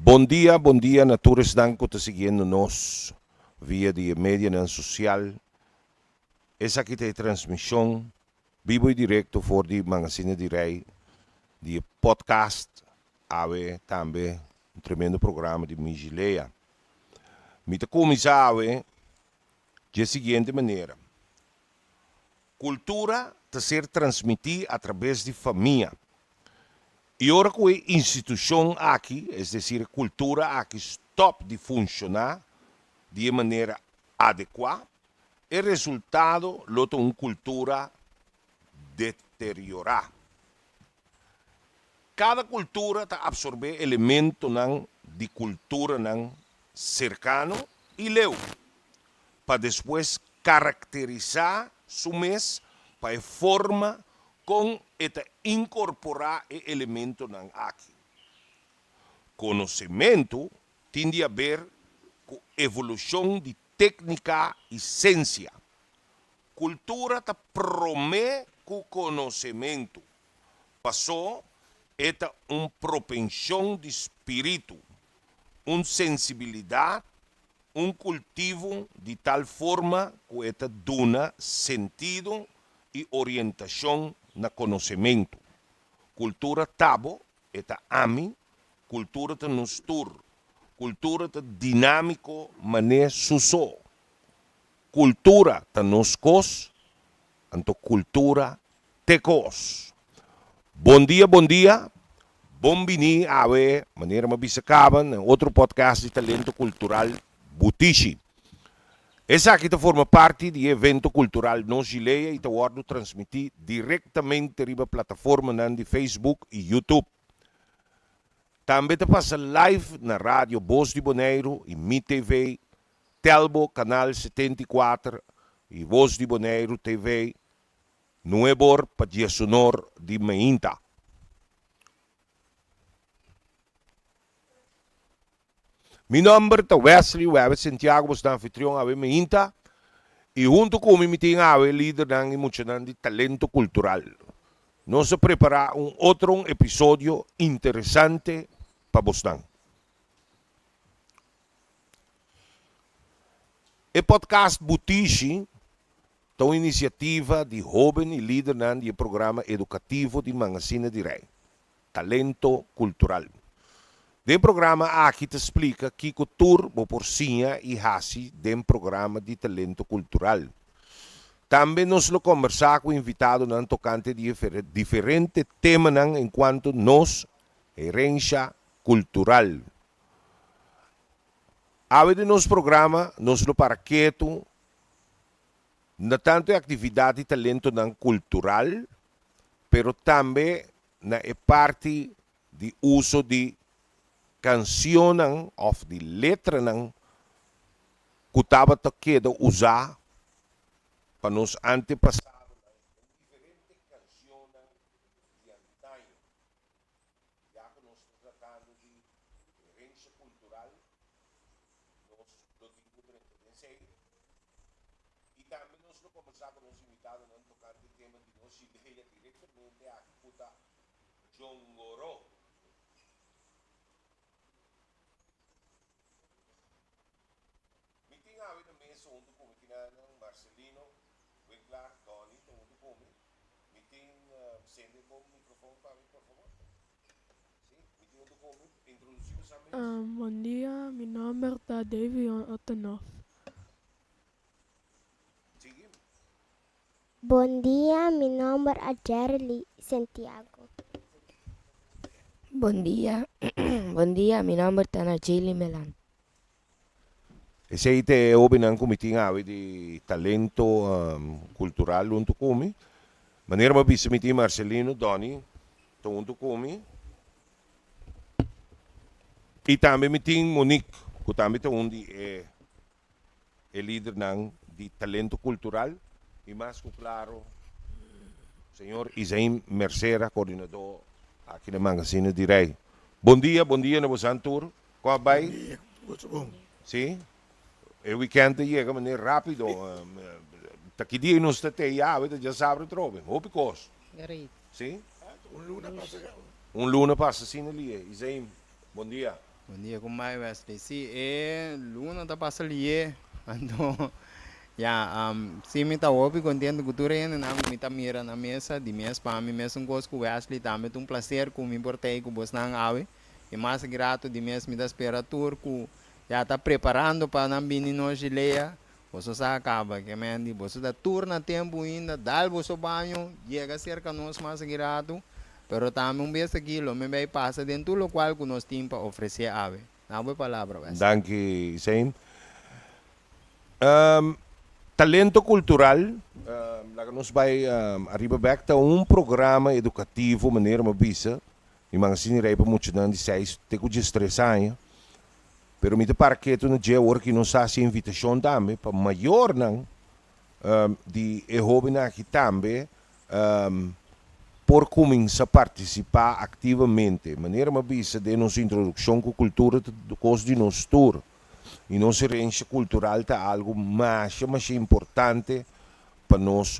Bon dia, bon dia na tur esnan ku ta siguiendo nos via di e medianan sosial. Esaki ta e transmishon bibo i direkto for di Mangasina di Rei di e podcast awe tambe un tremendo programa di Mishi Lea. Mi ta kuminsá awe dje siguiente manera, Kultura ta ser transmití atrabes di famia. I ora ku e institushon aki, es desir e kultura aki stòp di funshoná di e manera adekuá, e resultado lo ta un kultura deteriorá. Kada kultura ta apsorbé elementonan di kulturanan serkano i leu, pa despues karakterisá su mes pa e forma kon e ta inkorporá e elementonan aki. Konosementu tin di haber ku evolushon di téknika i sensia. Kultura ta promé ku konosementu, pasó e ta un propenshon di spiritu, un sensibilidat, un kultivo di tal forma ku e ta duna sentido i orientashon na konosementu. Kultura ta bo, e ta ami, kultura ta nos tur. Kultura ta dinámiko man'é su so. Kultura ta nos kos, anto kultura t'e kos. Bon dia, bon dia, bon bini awe, manera mi a bisa kaba, na otro podcast di Talento Kultural Butishi. Esaki ta forma parti di e evento kultural Nos Gilea i ta wòrdu transmití direktamente riba plataformanan di Facebook i YouTube. Tambe ta pasa live na Radio Bos di Boneiru i Mi TV, Telbo Kanal 74 i Bos di Boneiru TV, nuebor pa diesunor di meinta. Mi nomber ta Wesley Weber Santiago, boso ta anfitrion awe meinta i huntu ku mi mi tin awe lidernan i muchanan di Talento Kultural. Nos a prepará un otro un episodio interesante pa bosnan. E podcast Butishi ta un inisiativa di hóben i lidernan di e programa edukativo di Mangasina di Rei, Talento Kultural. Den programa aki ta splika kiko tur bo por siña i hasi den programa di Talento Kultural. Tambe nos lo kombersá ku invitadonan tokante di e diferente temanan enkuanto nos herensha kultural. Awe den nos programa nos lo para ketu na tantu e aktividat di talentonan kultural, pero tambe na e parti di uso di kansionnan òf di letranan ku tabata keda usá pa nos antepasadonan den diferente kansionnan di antaño. Ya ku nos ta tratando di herensha kultural, nos lo tin ku drenta den esei. I tambe nos lo kombersá ku nos invitadonan tokante e tema di nos idea direktamente aki ku ta Jongoró. Mi tin awe na mesa huntu ku mi kinanan Marcelino, Winklar, Donny ta huntu ku mi. Mi tin, sende bo microfon pa mi por favor. Si, mi tin huntu ku mi. Introduci bo sa mes. Bon dia, mi nomber ta Davion Ottenhof. Sigui. Bon dia, mi nomber a Jerely Santiago. Bon dia, bon dia, mi nomber ta Najely Melan. Esei ta e hobennan ku mi tin awe di talento kultural huntu ku mi. Manera mi a bisa mi tin Marcelino, Donny ta huntu ku mi. I tambe mi tin Monique ku tambe ta un di e e lidernan di talento kultural. I mas ku klaro señor Izaim Mercera, koordinadó aki na Magazine di Rei. Bon dia, bon dia na bosan tur. Con a bay? Bon dia, gozo bon. Si, e weekend ta yega manera rapido. Ta ki dia nos ta te yawe ta djasabra atrobe. Hopi cos. Great. Si? Un luna pasa caba. Un luna pasa asina lie. Izaim, bon dia. Bon dia ku mai Wesley. Si e luna ta pasa lié anto ya si mi ta hopi kontento ku tur hendenan ku mi ta mira na mesa di mes pa mi mesun kos ku Wesley tambe ta un plaser ku mi por tei ku bosnan awe i mas grato di mes mi ta spera tur ku ya ta preparando pa nan bini nos Gilea boso sa kaba ke men di boso ta tur na tempu ainda dal boso baño yega serka nos mas grato Pero tambe un bes aki lo mi bay pasa den tur locual cu nos tin pa ofrece awe. Na bo e palabra, Wesley. Danki, Sein. Talento Cultural, laga nos bay ariba bek, ta un programa educativo, manera mi a bisa, mi manga asina rei pa muchanan di seis te cu diestres aña, pero mi ta para ketu na dje awor ki nos haci invitacion tambe pa mayornan di e hobennan aki tambe por kuminsá partisipá aktivamente. Manera mi a bisa den nos introdukshon ku kultura ta kos di nos tur i nos herensia kultural ta algu masha masha importante pa nos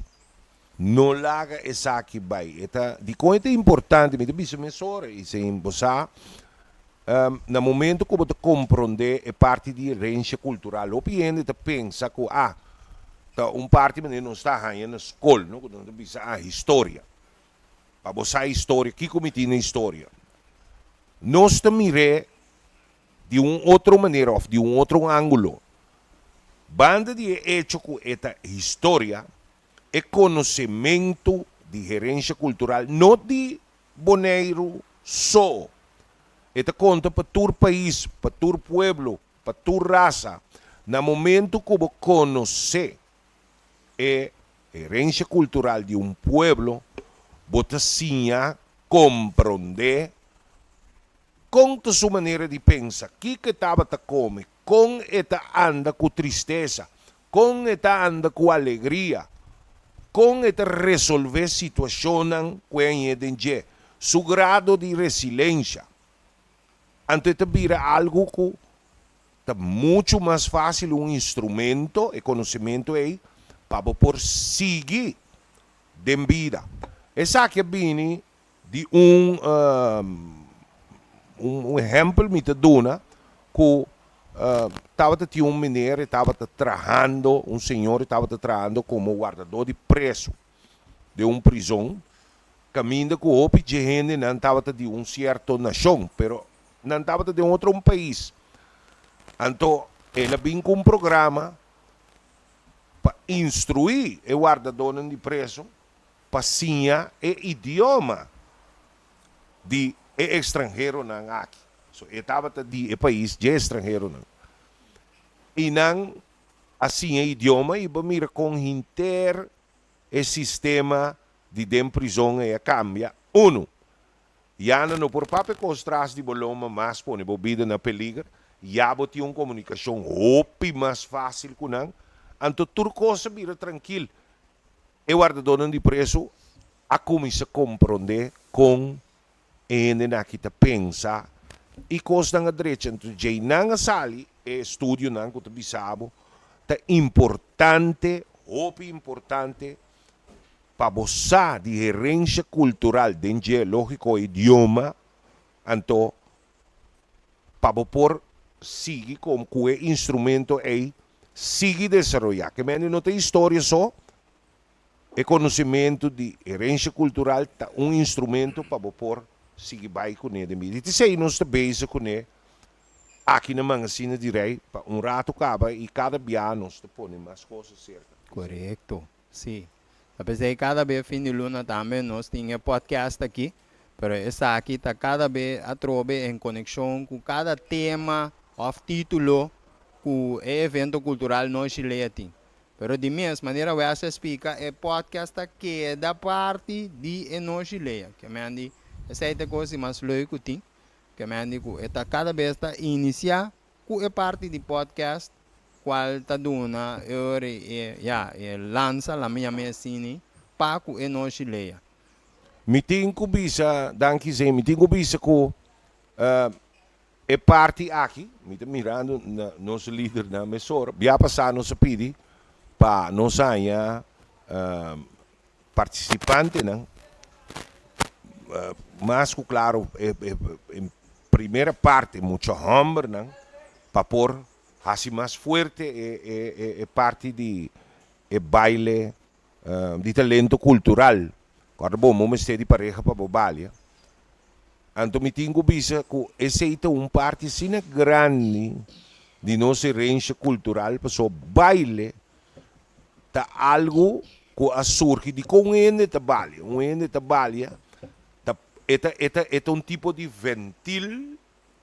no laga esaki bai. E ta dikon e ta importante? Mi ta bisa mesora i sin bo sa na momento ku bo ta komprondé e parti di herensia kultural hopi hende ta pensa ku ah ta un parti manera nos ta haña na skol no ku nan ta bisa ah historia pa bo sa historia kiko mi tin na historia nos ta mir'é di un otro manera òf di un otro ángulo banda di e echo ku e ta historia e konosementu di herensia kultural no di Boneiru so e ta konta pa tur pais, pa tur pueblo, pa tur rasa. Na momento ku bo konosé e herensia kultural di un pueblo, bo ta siña komprondé kon ta su manera di pensa, kiko e tabata kome, kon e ta anda ku tristesa, Kon e ta anda ku alegria? Kon e ta resolvé situashonnan ku e hañ'é den dje? Su grado di resilensha. Anto e ta bira algu ku ta muchu mas fásil un instrumento, e konosementu ei, pa bo por sigui den bida. Esaki a bini Di un un ehempel mi ta duna ku tabata tin un meneer e tabata trahando, un señor e tabata trahando komo wardadó di preso den un prizon kaminda ku hopi dje hendenan tabata di un sierto nashon pero nan tabata den otro un pais. Anto el a bin ku un programa pa instruí e wardadónan di preso pa siña e idioma di e ekstranheronan aki. So e tabata di e pais dje estranheronan. I nan a siña e idioma i bo mira kon hinter e sistema di den prizon ei a kambia. Unu, ya nan no por papia kos tras di bo loma mas pone bo bida na peliger, ya bo tin un komunikashon hopi mas fásil ku nan, anto tur kos a bira trankil. E wardadónan di presu a kuminsá komprondé kon e hendenan aki ta pensa i kosnan a drecha. Enton djei nan a sali e estudionan ku ta bisa bo ta importante, hopi importante pa bo sa di herensha kultural den dje, lógiko idioma, anto pa bo por sigui kom ku e instrumento ei sigui desaroyá. Ke mende no ta historia so, e konosementu di herensha kultural ta un instrumento pa bo por sigui bai kuné den bida. I t'esei nos ta bezig kuné aki na Mangasina di Rei pa un ratu kaba i kada bia nos ta pone mas kos aserka. Korekto, sí. Ta p'esei kada be fin di luna tambe nos tin e podcast aki, pero esaki ta kada be atrobe en konekshon ku kada tema òf título ku e evento kultural Noshi Lea tin. Pero di mes manera Wes a splika e podcast ta keda parti di e Noshi Lea. Ke men di esei ta e kos di mas leuk ku tin. Ke men di ku e ta kada bes ta inisiá ku e parti di podcast kual ta duna e ora e ya e lansa la mi yam'é asini pa ku e Noshi Lea. Mi tin ku bisa, danki Zane, mi tin ku bisa ku E parti aki, mi ta mirando na nos lidernan mesora, bia pasá nos a pidi pa nos haña partisipantenan mas ku klaro e primera parte mucha hòmbernan pa por hasi mas fuerte e e e parti di e baile di talento kultural. Kòrda bo, bo mester di pareha pa bo balia. Anto mi tin ku bisa ku esei ta un parti asina grandi di nos herensha kultural pasobra baile ta algu ku a surgi di kon un hende ta balia. Un hende ta balia ta e ta e ta e ta un tipo di ventil,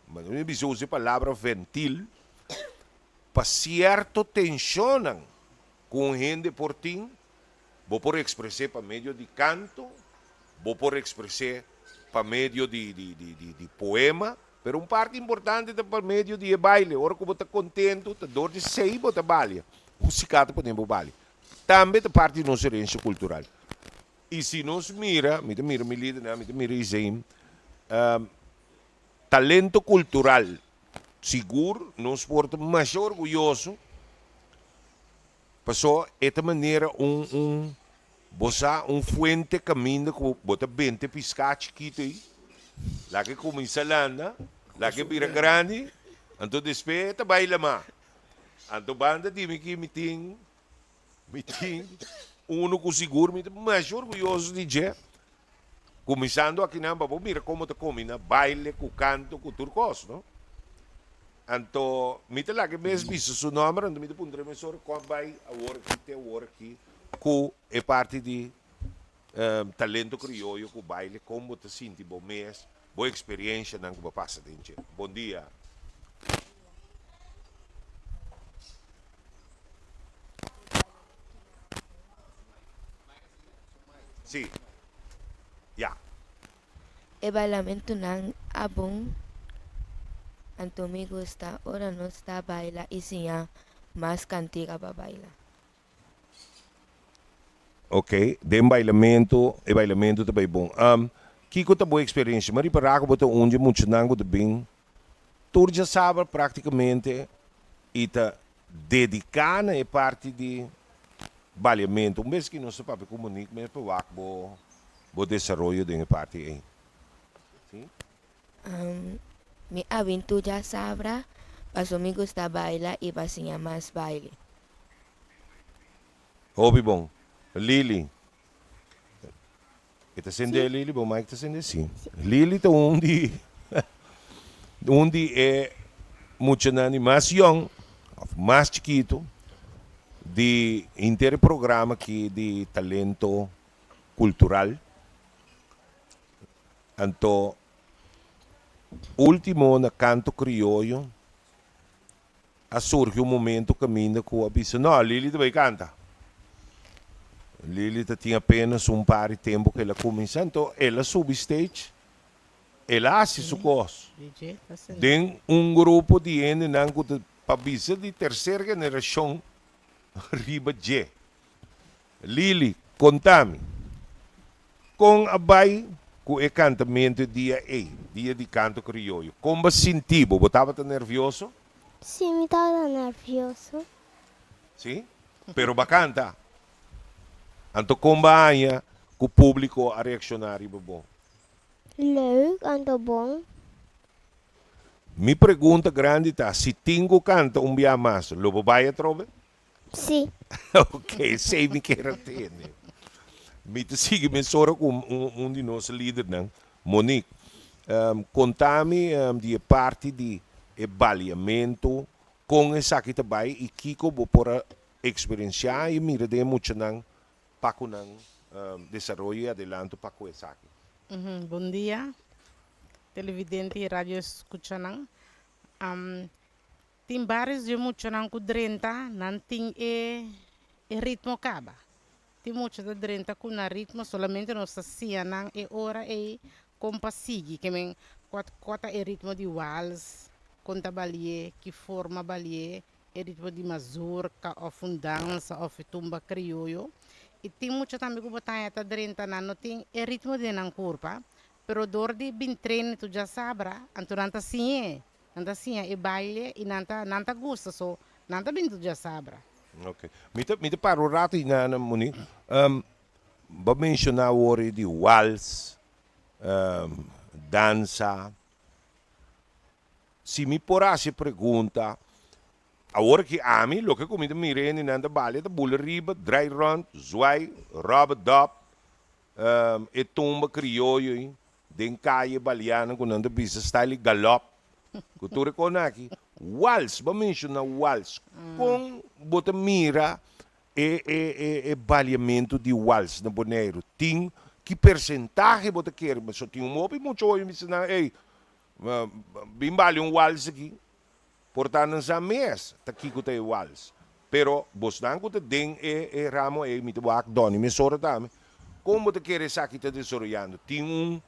mi bisa usa e palabra ventil, pa sierto tenshonnan ku un hende por tin. Bo por ekspres'é pa medio di kanto, bo por ekspres'é pa medio di di di di di poema, pero un parti importante ta pa medio di e baile. Ora ku bo ta kontentu, ta dor di sei bo ta balia. Musika ta pone bo balia. Tambe ta parti di nos herensia kultural. I si nos mira, mi ta mira mi lidernan, mi ta mira Izeim, talento kultural, sigur nos por ta masha orguyoso. Paso e ta manera un un bo sa un fuente kaminda ku bo ta bente piská chikitu ei, laga e kuminsá landa, laga e bira grandi, anto despues e ta bai lamá. Anto banda di mi ki mi tin mi tin unu ku sigur mi ta masha orguyoso di dje, Kuminsando akinan pa bo mira komo ta kombiná baile ku kanto ku tur kos, no? Anto mi ta laga e mes bisa su nòmber, anto mi ta puntra e mesora kon bai awor aki te awor aki ku e parti di talento krioyo ku baile, kon bo ta sinti bo mes, bo eksperienshanan ku bo a pasa den dje. Bon dia. Sí. Ya. E bailamentunan a bon anto mi gusta ora nos ta baila i siña mas kantiga pa baila. Ok, den bailamentu, e bailamentu ta bai bon. Um, kiko ta bo eksperensia? Mi a ripará ku bo ta un dje muchanan ku ta bin tur djasabra praktikamente i ta dediká na e parti di baliamentu. Un bes ki nos ta papia ku Monique mes pa wak bo bo desaroyo den e parti ei. Si? Mi a bin tur djasabra paso mi gusta baila i pa siña mas baile. Hopi bon. Lily. E ta sende Lily? Bo mic ta sende? Si. Lily ta un di un di e muchanan di mas yong of mas chikitu di henter e programa aki di Talento Cultural. Anto ultimo na Canto Crioyo a surgi un momento caminda cu a bisa, no, Lily ta bay canta. Lily ta tin apenas un par di tempo cu el a cuminsa, anto el a subi stage, el a haci su cos den un grupo di hendenan cu ta pa bisa di tercer generacion riba dje. Lily, conta mi, con a bay cu e cantamento e dia ey, dia di canto crioyo? Con bo a sinti bo? Bo tabata nervioso? Sí, mi tabata nervioso. Sí? Pero bo a canta. Anto con bo a haña cu publico a reacciona riba bo? Leuk, anto bon. Mi pregunta grandi ta, si tin cu canta un bia mas, lo bo bay atrobe? Sí. Ok, esei mi kier a tende. Mi ta sigui mesora ku un di nos lidernan, Monique. Konta mi di e parti di e baliamentu, kon esaki ta bai i kiko bo por a eksperensiá i mira den e muchanan pa ku nan desaroyo i adelanto pa ku esaki. Bon dia, televidente i radio eskuchanan. Tin baris dje muchanan ku drenta, nan tin e e ritmo kaba. Tin mucha ta drenta ku nan ritmo, solamente nos ta siña nan e ora ei kon pa sigui, ke men kua kua ta e ritmo di wals, kon ta balié, ki forma balié, e ritmo di mazurka òf un dansa òf e tumba krioyo. I tin mucha tambe ku bo ta haña ta drenta, nan no tin e ritmo den nan kurpa, pero dor di bin trene tur djasabra, anto nan ta siñ'é. Nan ta siña e baile y nan ta nan ta gusta so nan ta bin tur djasabra. Ok. Mi ta mi ta para un rato hinana Monique. Bo a menciona awor di wals, dansa. Si mi por hasi e pregunta, awor ki ami loke ku mi ta mira hendenan ta balia ta bula riba, drai rònt, zwai, ròbedòp, e tumba krioyo ei den kaye balianan ku nan ta bisa style galòp, ku tur e kosnan aki. Wals, bo a menshoná wals, kon bo ta mira e e e baliamentu di wals na Boneiru? Tin ki persentahe bo ta kere? Pasobra tin un hopi mucha hopi bisa nan, ey, Bin bali un wals aki. Por ta nan sa mes ta kiko ta e wals. Pero bosnan ku ta den e e ramo ei, mi ta wak Donny mesora tambe, kon bo ta kere esaki ta desaroyando? Tin un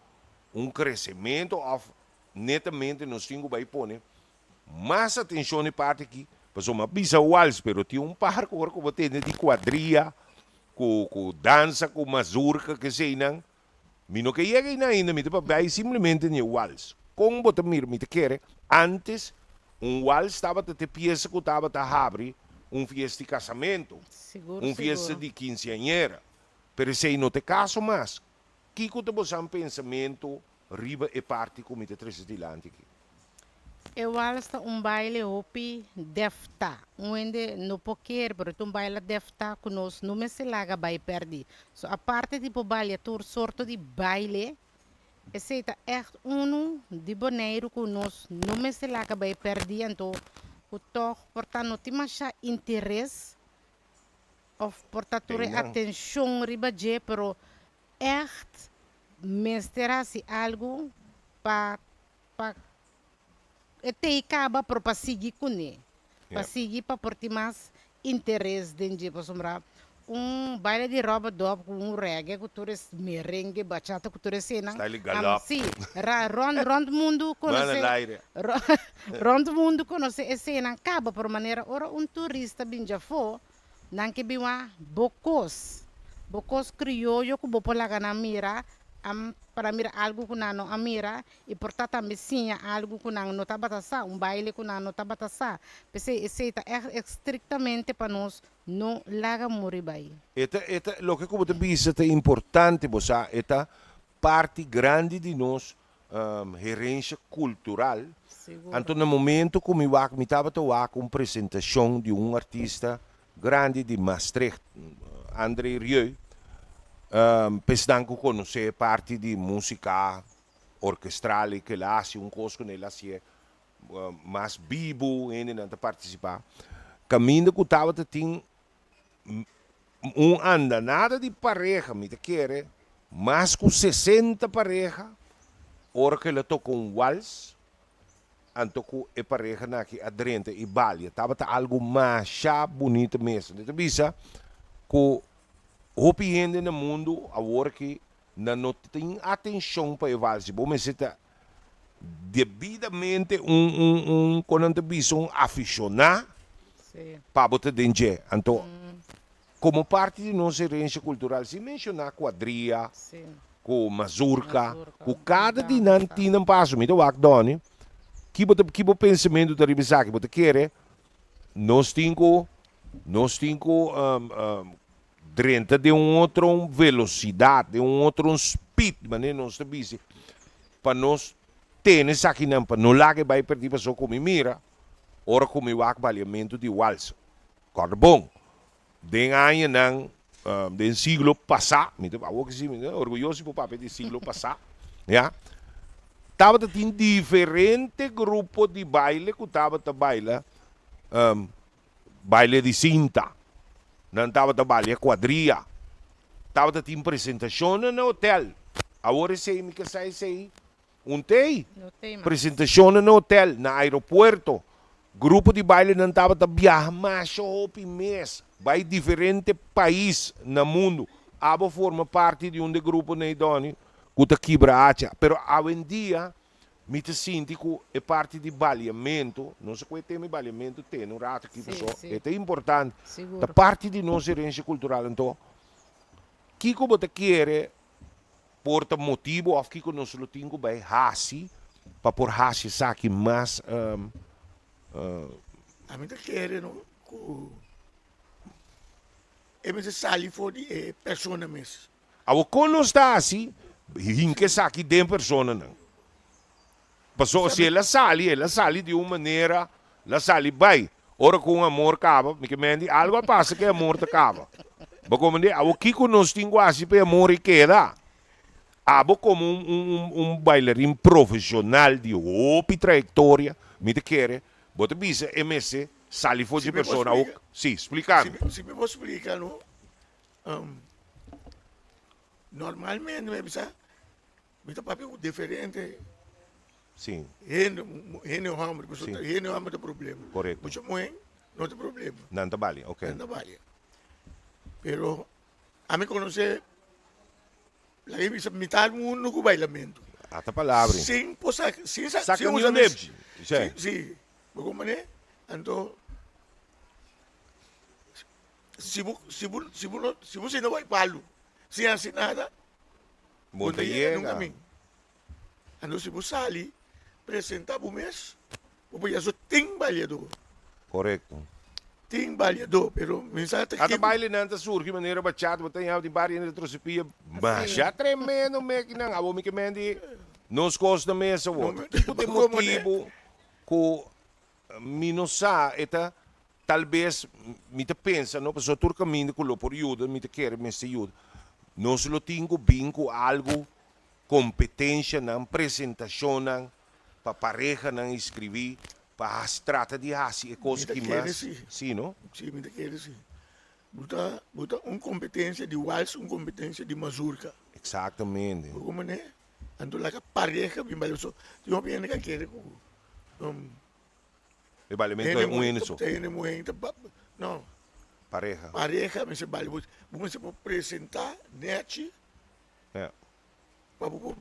un kresementu òf netamente nos tin ku bai pone mas atenshon e parti aki? Pasobra mi a bisa wals, pero tin un par ku ora ku bo tende di kuadria, ku ku dansa ku mazurka, keseinan, Mi no ke yega einan ainda, mi ta papia ei simplemente di e wals. Kon bo ta mira? Mi ta kere antes un wals tabata te piesa ku tabata habri un fiesta di kasamentu, Sigur, un fiesta sigur. di kinseañera. Pero esei no ta e kaso mas. Kiko ta bosan pensamentu riba e parti ku mi ta trese dilanti aki? E wals ta un baile hopi defta. Un hende no por kere, pero ta un baile defta ku nos no mester laga bai pèrdí. So aparte di por balia tur sorto di baile, esei ta ègt unu di Boneiru ku nos no mester laga bai pèrdí, anto ku tòg por ta no tin masha interes òf por ta tur e Einan. atenshon riba dje, pero ègt mester hasi algu pa pa e tei kaba pero pa sigui kuné, pa sigui pa por tin mas interes den dje pasobra un baile di ròba dòp ku un reggae ku tur es merengue, bachata ku tur esenan Style galop. si ra rònt rònt mundu Mano konosé al aire. rònt mundu konosé esenan kaba por manera ora un turista bin djafó Nan ke bin wak bo kos, bo kos krioyo ku bo por laga nan mira, am para mira algu ku nan no a mira i por ta tambe siña algu ku nan no tabata sa, un baile ku nan no tabata sa. P'esei esei ta ègt estriktamente pa nos no laga muri bai. E ta, e ta, loke ku bo ta bisa ta importante, bo sa, e ta parti grandi di nos herensha kultural. Anto na momento ku mi wak, mi tabata wak un presentashon di un artista grandi di Maastricht, André Rieu, pa esnan ku konosé parti di músika orkestral i kila hasi un kos ku el hasié mas bibu, hendenan ta partisipá. Kaminda ku tabata tin Un andanada di pareha, mi ta kere mas ku sesenta pareha, ora ku el a toka un wals, anto ku e parehanan aki a drenta i balia. Tabata algu masha bunita mes. Mi ta bisa ku hopi hende na mundu awor aki nan no tin atenshon pa e wals. Bo mester ta debidamente un un un kon nan ta bisa un afishoná pa bo ta den dje. Anto komo parti di nos herensia kultural sin menshoná kuadria ku mazurka ku kada di nan tin nan paso. Mi ta wak Donny ki bo ta ki bo pensamentu ta riba esaki? Bo ta kere nos tin ku nos tin ku drenta den un otro velosidat den un otro speed manera nos ta bisa pa nos tene esakinan pa no laga e bai perdí pasobra ku mi mira ora ku mi wak baliamentu di wals kòrda bon den añanan den siglo pasá mi ta awor ki si mi ta orguyoso por papia di siglo pasá ya tabata tin diferente grupo di baile ku tabata baila baile di sinta nan tabata balia kuadria tabata tin presentashonnan na hotel awor esei mi ke sa esei un tei presentashonnan na hotel na aeropuerto grupo di baile nan tabata biaha masha hopi mes bai diferente pais na mundu abo forma parti di un de grupo nei Donny ku ta kibra hacha pero awendia Mi ta sinti ku e parti di baliamentu, no sa ku e tema di baliamentu tene un rato aki paso e ta importante, ta parti di nos herensia kultural. Anto, kiko bo ta kere por ta motibu òf kiko nos lo tin ku bai hasi pa por hasi esaki mas? Ami ta kere no ku e mester sali for di e persona mes. Awor kon nos ta hasi hinka esaki den personanan? Paso si el a sali, el a sali di un manera, el a sali bai. Ora ku un amor kaba, mi ke mendi algu a pasa ku e amor ta kaba. Bo komprende? Awor kiko nos tin ku hasi pa e amor ei keda? Abo komo un un un bailarin profesional di hopi trayektoria, mi ta kere bo ta bisa e mester sali for Si dje mi por persona. Awor, splika, si, splika si mi. mi, si mi por splika no, normalmente mi a bisa Mi ta papia ku diferente Sí. hende, hende homber, pasobra Sí. hende homber ta problema. Korekto. Mucha muhé no ta problema. Nan ta bali, ok. Nan ta bali. Pero ami konosé laga bisa mitad mundu ku bailamentu. Ata palabra. Sin por sa, sin sa, Saka sin ni usa un mes. debchi. Sí. Sí, sí. Bo komprende? Anto si bo, si bo, si bo no, si bo si no bai palu sin hasi nada, Bo Bo ta ta yega nunka yega. min. Anto si bo sali presenta bo mes, bo por yaso tin baliadó. Korekto. Tin baliadó, pero mi sa ta Ata kiko. bailenan ta surgi manera bachata, bo ta yaw tin bari hende ta troce pia. Masha tremendo mekinan. Abo mi ke men di nos kos na mesa wou. No, Kiko ta e komo ne? motibu ku mi no sa e ta Tal bes mi ta pensa, no, pasobra tur kaminda ku lo por yuda, mi ta kere mester yuda. Nos lo tin ku bin ku algu, kompetenshanan, presentashonnan pa parehanan inskribí, pa hasi, trata di hasi e kos Mi ta ki kere mas. si. Sí, no? Sí, mi ta kere si. Bo ta, bo ta un kompetensia di wals, un kompetensia di mazurka. Eksaktamente. Bo komprendé? Anto laga pareha bin baila. So, tin hopi hende ka kere ku E balimentu Hende e un muhé hende ta so. hende muhé ta ba no. Pareha. Pareha mester bali bo bo mester por presenta nechi. Ja. Pa bo por.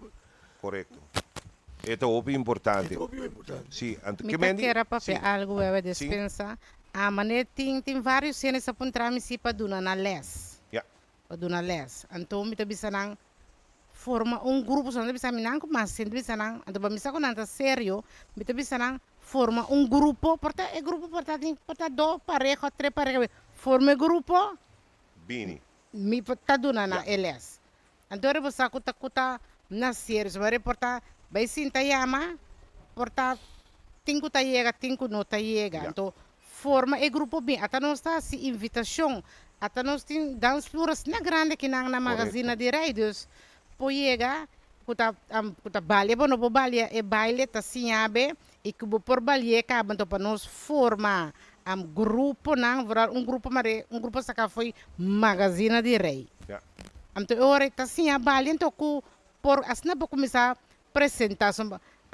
Korekto. E ta hopi importante. E ta hopi importante. Si, anto Mi ke ta men di. kere papia Si. algu wewe Si. despensa. A mane tin tin varios hende sa puntra mi si pa duna nan les. Ja. Pa duna les. Anto mi ta bisa nan forma un grupo, so nan ta bisa mi nan ku mas hende bisa nan, anto pa mi sa ku nan ta serio, mi ta bisa nan forma un grupo, por ta e grupo por ta tin por ta dos pareha o tres pareha, forma e grupo, Bini. mi ta duna nan Ya. e les. Anto ora bo sa ku ta ku ta na serio, so bo reporta bai sinta yama, por ta tin ku ta yega, tin ku no ta yega. Ya. Anto forma e grupo bin, ata nos ta hasi invitashon Ata nos tin dansvloer asina grandi kinan na magazina di rei dus por yega ku ta ku ta balia bo no por balia e baile ta siña be i ku bo por bali'é kaba anto pa nos forma gruponan vooral un grupo mare un grupo saka fo'i magazina di rei anto e ora ta siña balia anto ku por asina bo kuminsá presenta so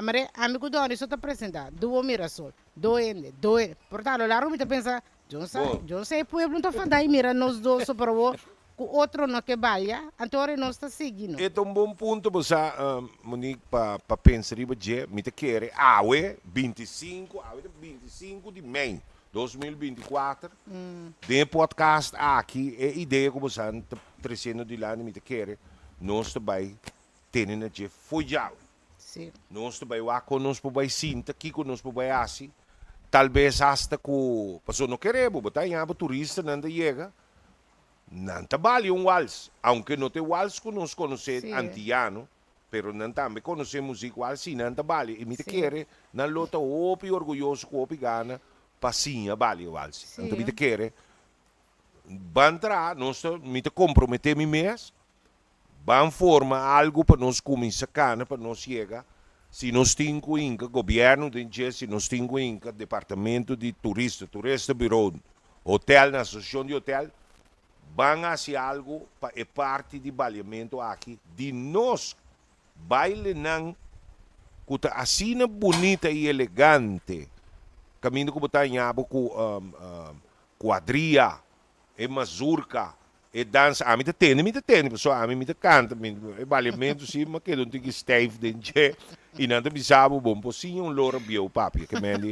mare ami ku Donny so ta presenta duo Mirasol do hende do hende por ta alo largo mi ta pensa Yo sa, yo sa e pueblo no ta fada y mira nos dos so pero bo cu otro no ke balia, anto ora nos ta sigui no. E ta un bon punto bo sa Monique pa pa pensa riba dje, mi ta kere awe 25, awe ta 25 di mei 2024, den e podcast aki e idea cu bo sa ta treciendo dilanti mi ta kere nos ta bay tene na dje fo'i djawe. Sí. Nos ta bai wak kon nos por bai sinta, kiko nos por bai hasi. Tal bes hasta ku, pasobra no kere bo, bo ta haña bo turistanan ta yega, nan ta balia un wals, aunke no ta e wals ku nos konosé Sí. antiano, pero nan tambe konosé muzik wals i nan ta balia. I mi ta Sí. kere nan lo ta hopi orguyoso ku hopi gana pa siña balia wals. Sí. Anto mi ta kere ban traha, nos ta, mi ta komprometé mi mes Ban forma algu pa nos kuminsá kana pa nos yega, si nos tin ku hinka gobièrnu den dje, si nos tin ku hinka departamento di turista, toeristenbureau, hotel na asosiashon di hotel, ban hasi algu pa e parti di baliamentu aki di nos bailenan ku ta asina bunita i elegante, kaminda ku bo ta haña bo ku kuadria, E mazurka, e dansa, ami ta tende, mi ta tende, pasobra ami mi ta kanta, mi, e baliamentu si mi a keda un tiki stijf den dje, i nan ta bisa bo, bo no por siña un lora bieu papia, ke men di,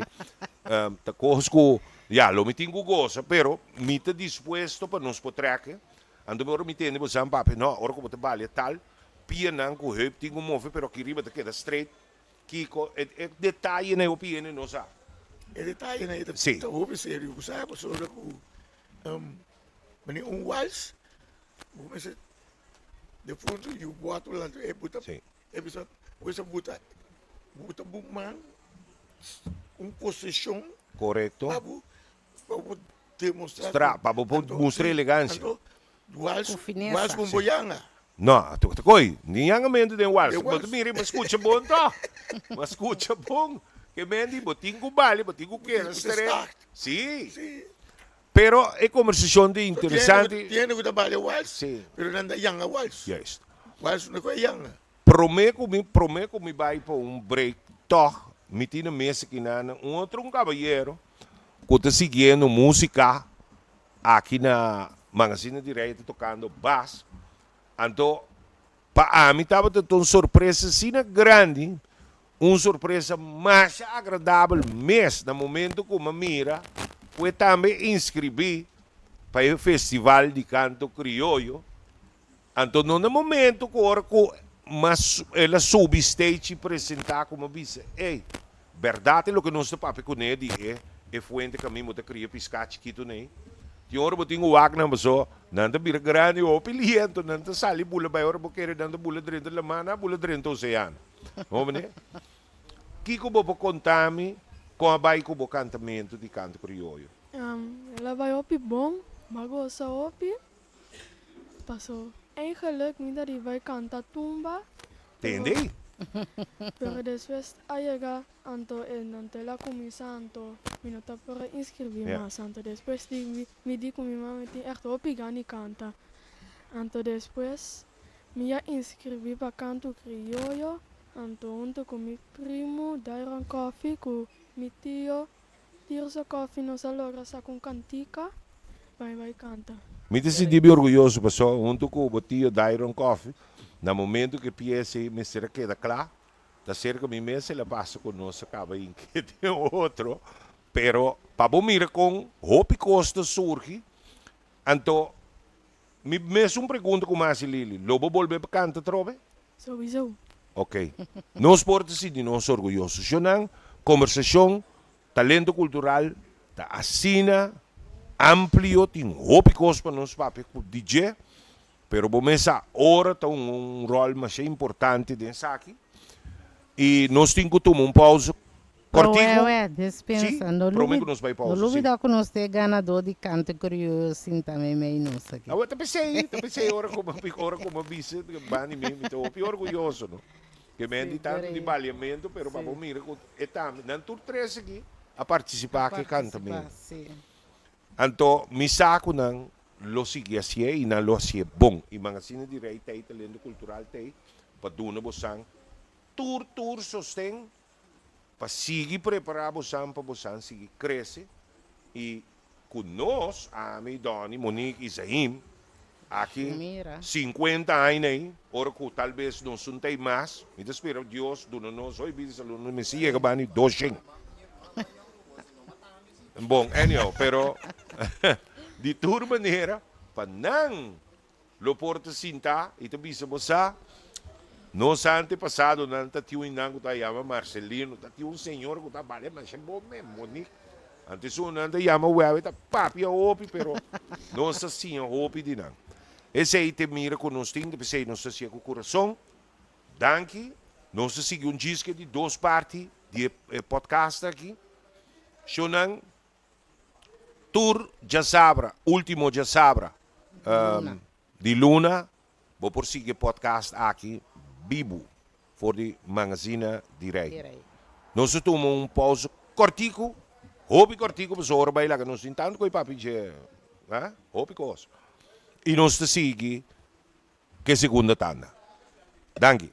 ta kos ku, ya, lo mi tin ku gosa, pero mi ta dispuesto pa nos por trèk, anto ora mi tende bo san papia, no, ora ku bo ta balia tal, pianan ku heup tin ku move, pero aki riba ta keda straight, Kiko e e detayenan e hopi hende no sa. E detayenan e ta Sí. ta hopi serio ku sa pasobra ku wanneer un wals bo mester de fondo yu bòt lantu e buta Sí. e bisa bo mester buta. Bo ta bo man un posishon. Korekto. Pa bo pa bo demostrá. Stra, pa bo por mustra elegansia. Anto wals Ku finesa. wals ku bo yanga. No, ta ta koi, ni yangamentu den wals. Den Bo ta wals. mira, bo skucha bon tòg. Bo a skucha bon. Ke men di bo tin ku bali, bo tin ku keda Bo tin ku strek. start. Sí. Sí. Pero e kombersashon ta interesante. Tiene ku ta bali wals, Sí. pero nan ta yanga wals. Juist. Wals no ku e yanga. Promé ku mi promé ku mi bai pa un break tòg mi tin na mesa kinan un otro un kabayero ku ta siguiendo músika aki na Magazine di Rey ta tokando bas. Anto pa ami tabata ta un sorpresa asina grandi, un sorpresa masha agradabel mes na momento ku mi a mira ku e tambe inskribí pa e festival di kanto krioyo. Anto no na momento ku ora ku mas el a subi stage i presentá ku mi a bisa, Ey, bèrdat e loke nos ta papia kuné di e e fuente kaminda bo ta kria piská chikitu nei? Tin ora bo tin ku wak nan paso nan ta bira grandi hopi liento, nan ta sali bula bai ora bo kere nan ta bula drenta laman, nan a bula drenta oseano. Hombre, kiko bo por konta mi kon a bai ku bo kantamentu di kanto krioyo? El a bai hopi bon, mi a gosa hopi. Paso eigenlijk mi ta riba e canta tumba. Tende? Pero despues a yega anto e nan te la cuminsa anto mi no ta por a inscribi mas anto despues di mi di cu mi mama tin echt hopi gana di canta anto despues mi a inscribi pa canto crioyo anto hunto cu mi primo Dairon Coffie cu mi tio Tirso Coffie nos a logra saca un cantica pa mi bay canta. Mi ta sinti mi orguyoso paso hunto cu bo tio Dairon Coffie na momento cu e pieza ey mester a keda cla ta cerca mi mes el a pasa cu nos a caba inke den otro pero pa bo mira con hopi cos ta surgi anto mi mesun pregunta cu mi haci Lily lo bo bolbe pa canta atrobe? Sowieso. Ok. Nos por ta sinti nos orguyoso. Shonnan, kombersashon, talento kultural ta asina amplio, tin hopi kos pa nos papia ku di dje, pero bo mes sa ora ta un un ròl masha importante den esaki i nos tin ku tuma un pausa kòrtiku. Prowè, despensa, Sí, no promé lubi ku nos bai no pausa, sí. lubida ku nos ta e ganadó di Kanto Krioyo sinta meimei nos aki. Awe ta p'esei, ta p'esei ora ku ora ku mi a bisa bani mi, mi ta hopi orguyoso no. Ke men di tantu di baliamentu, pero pa bo mira ku e tambe, nan tur tres aki a partisipá ku e kantamentu. Anto mi sa ku nan lo sigui hasié i nan lo hasié bon. I Magazine di Rei t'ei Talento Kultural t'ei pa duna bosan tur tur sosten pa sigui prepará bosan pa bosan sigui krese i ku nos, ami, Donny, Monique i Zaim, aki 50 aña ei, ora ku tal bes nos un ta ei mas, mi ta spera Dios duna nos hoy bida i salud, nos mester yega bani 200. Bon, anyhow, pero di tur manera, pa nan Lo por ta sintá i ta bisa bo sa, Nos antepasadonan ta tin un nan ku ta yama Marcelino, ta tin un señor ku ta bale masha bon mes, Monique. Antes un nan ta yama wèwe ta papia hopi, pero nos ta siña hopi di nan. Esei te mira ku nos tin, p'esei nos ta siña ku kurason. Danki. Nos ta sigui un djiske di dos parti di e podcast aki. Shownan. Tur djasabra, ultimo djasabra di luna, bo por sigui e podcast aki bibu for di Magazine di Rei. Nos ta tuma un pausa kòrtiku, hopi kòrtiku pasobra ora bai laga nos tin tantu ku e papia dje, hopi kos. I nos ta sigui ku e segunda tanda. Danki.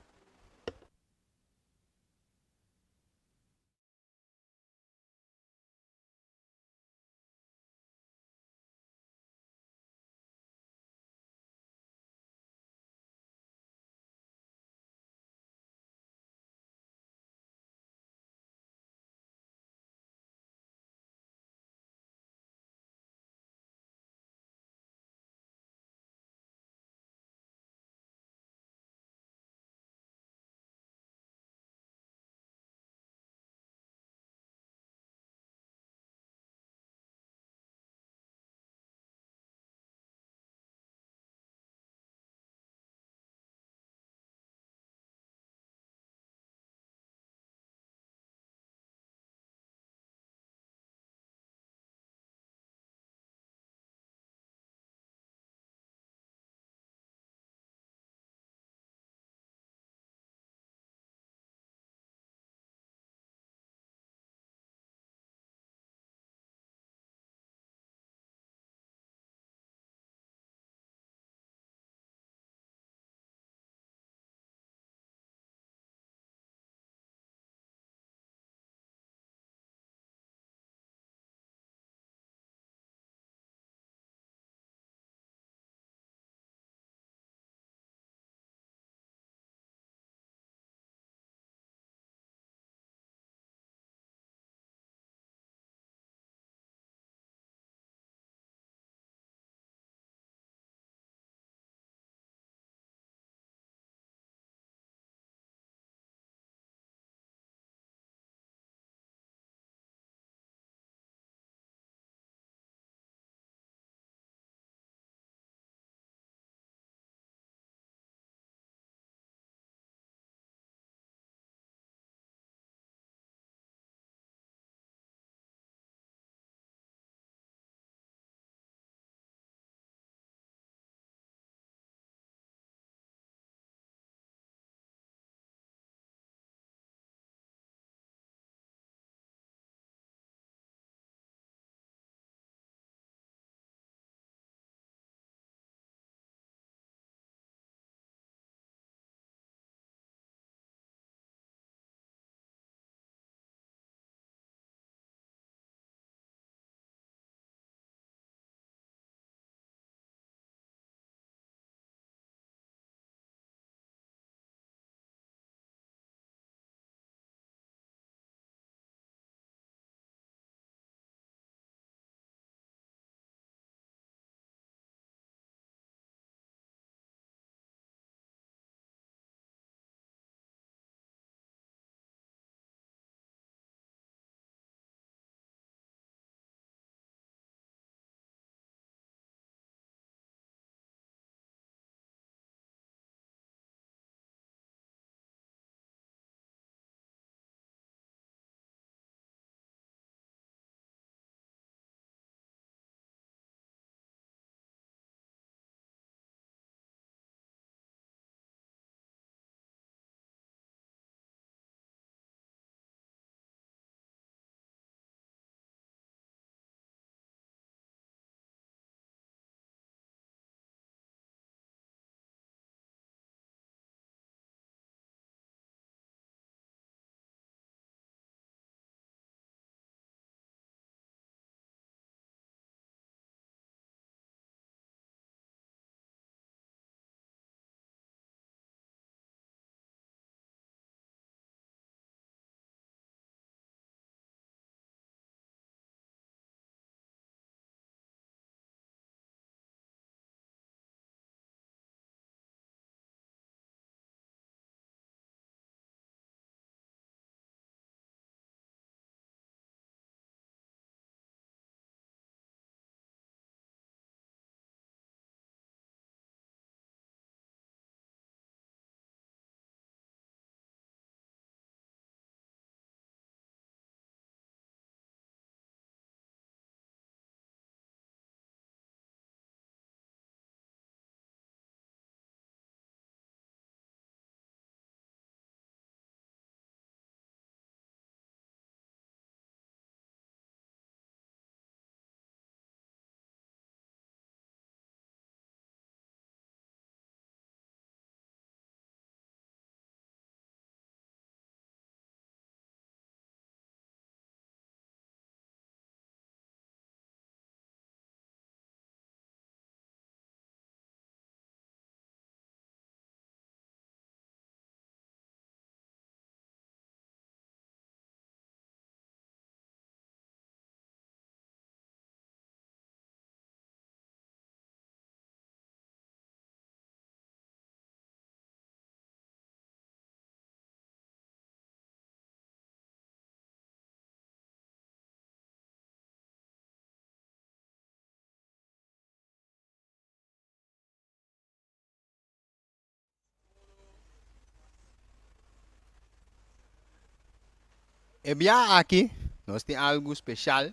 E bia aki nos tin algu speshal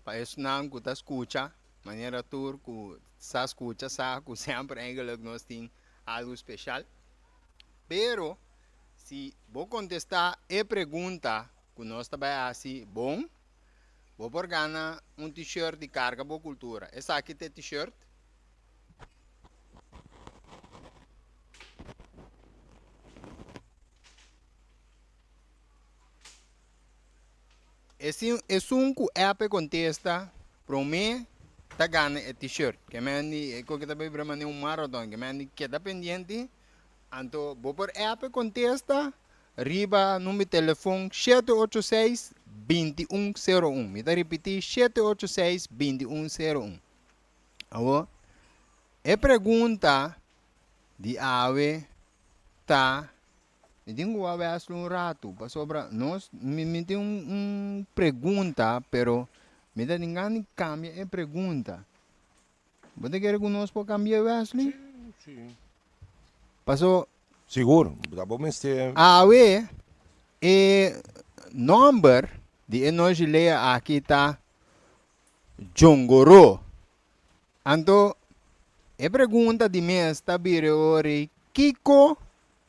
pa esnan ku ta skucha, manera tur ku sa skucha sa ku semper eigenlik nos tin algu speshal. Pero si bo kontestá e pregunta ku nos ta bai hasi bon, bo por gana un t-shirt di Karga Bo Kultura. Esaki ta e t-shirt. Esun ku app e kontesta promé ta gana e t-shirt. Ke men di e koke ta bai bira manera un marathon. Ke men di keda pendiente. Anto bo por app e kontesta riba number di telefon shete ocho seis, binti un, sero un. Mi ta ripití shete ocho seis, binti un, sero un. Awor e pregunta di awe ta. Mi tin ku wak Wesley un ratu pasobra nos mi mi tin un un pregunta pero mi ta tin gana di kambia e pregunta. Bo ta kere ku nos por kambia Wesley? Si, si. Paso. Sigur, ta bo mester. Awe e nòmber di e noshi lea aki ta Jongoró. Anto e pregunta di mes ta bira ori, Kiko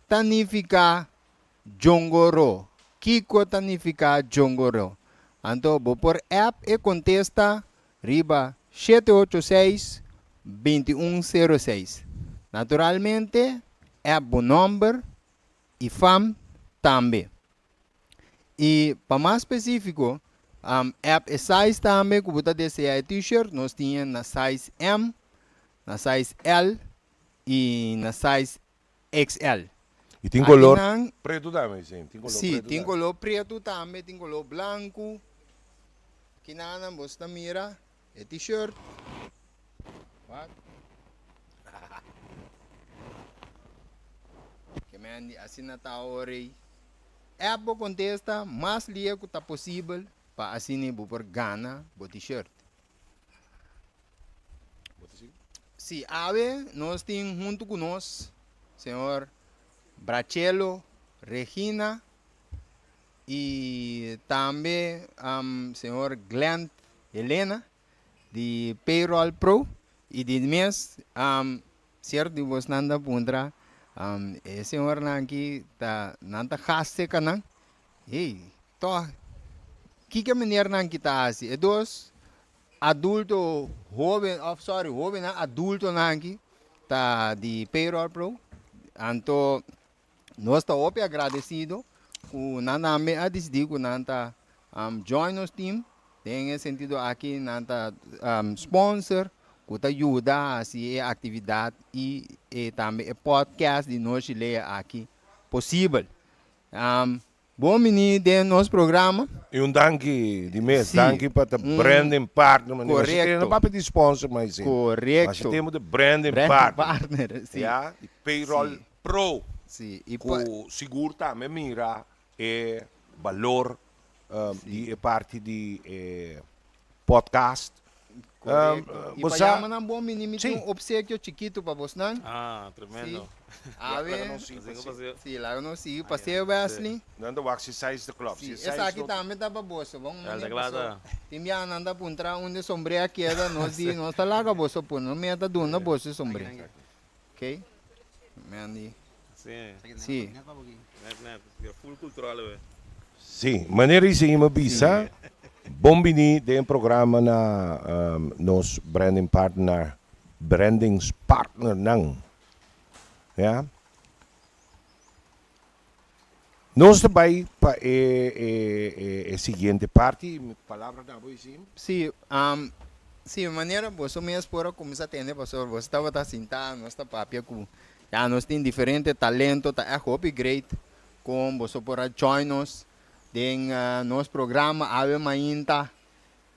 ta nifiká djongoró? Kiko ta nifiká djongoró? Anto bo por app e kontesta riba 786 2106. Naturalmente app bo nòmber i fam tambe. I pa mas spesífiko, app e size tambe ku bo ta deseá e t-shirt, nos tin e na size M, na size L i na size XL. I tin kolor pretu tambe, sí? Tin kolor Sí, pretu tin tambe. kolor pretu tambe, tin kolor blanku. Kinanan bo ta mira e t-shirt. Wat? Ke men di asina ta ora ei. App bo kontesta mas lia ku ta posibel pa asina bo por gana bo t-shirt. Si, awe nos tin huntu ku nos señor Brachelo Regina i tambe señor Glenn Helena di Payroll Pro i di mes sierto di bosnan ta puntra e señornan aki ta nan ta gast cerca nan hey tog kiko e meneernan aki ta hasi e dos adulto hoben of sorry hobennan adultonan aki ta di Payroll Pro anto Nos ta hopi agradecido cu nan tambe a dicidi cu nan ta join nos team. Den e sentido aki nan ta sponsor cu ta yuda haci e actividad y tambe e podcast di Nochi Lea aki posibel. Bon bini den nos programa. Y un danki di mes, Sí, danki pa ta un branding partner manera. Correcto. No papia di sponsor mas esey. Correcto. Mas e temo di branding Branding partner. partner, sí. Ya, di Payroll Sí. Pro. Sí, y pa Cu sigur tambe mira e balor di e parti di e podcast. Correcto. Y Bo pa sa yama nan bon bini mi tin un obsequio chikito pa bosnan. Ah, tremendo. Sí. Awe. Laga nos sigui paseo. Sí, laga nos sigui paseo, Wesley. Nan ta wak si size ta klop. Sí, esaki tambe ta pa boso. Bon El mane ta kla paso. ta. Tin bia nan ta puntra unda sombré a keda, nos di nos ta laga boso pone, nos mia ta duna boso e sombré. Ok. Mandy. Sí. Sí. Net, net. Full cultural we. Sí, manera Iseima bisa, bon bini den programa na nos branding partner, brandings partnernan. Ya. Nos ta bai pa e e e siguiente parti. Mi palabra na bo, Iseima. Sí, sí, manera boso mes por a cuminsa tende pasobra boso tabata sinta, nos ta papia cu ya nos tin diferente talento, ta echt hopi great con boso por a join nos den nos programa Awe Mainta.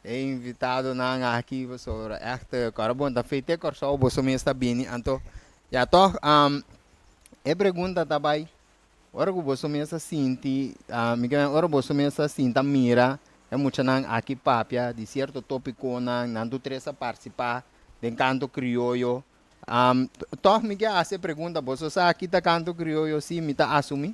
E invitadonan aki pasobra echt ora bon ta feite Corsou boso mes ta bini anto ya toch e pregunta ta bay Ora ku boso mes a sinti, mi ke men ora boso mes a sinta mira e muchanan aki papia di sierto topikonan, nan tur tres a partisipá den kanto krioyo. Tòg mi ke hasi e pregunta, boso sa ki ta kanto krioyo? Sí, mi ta asumí.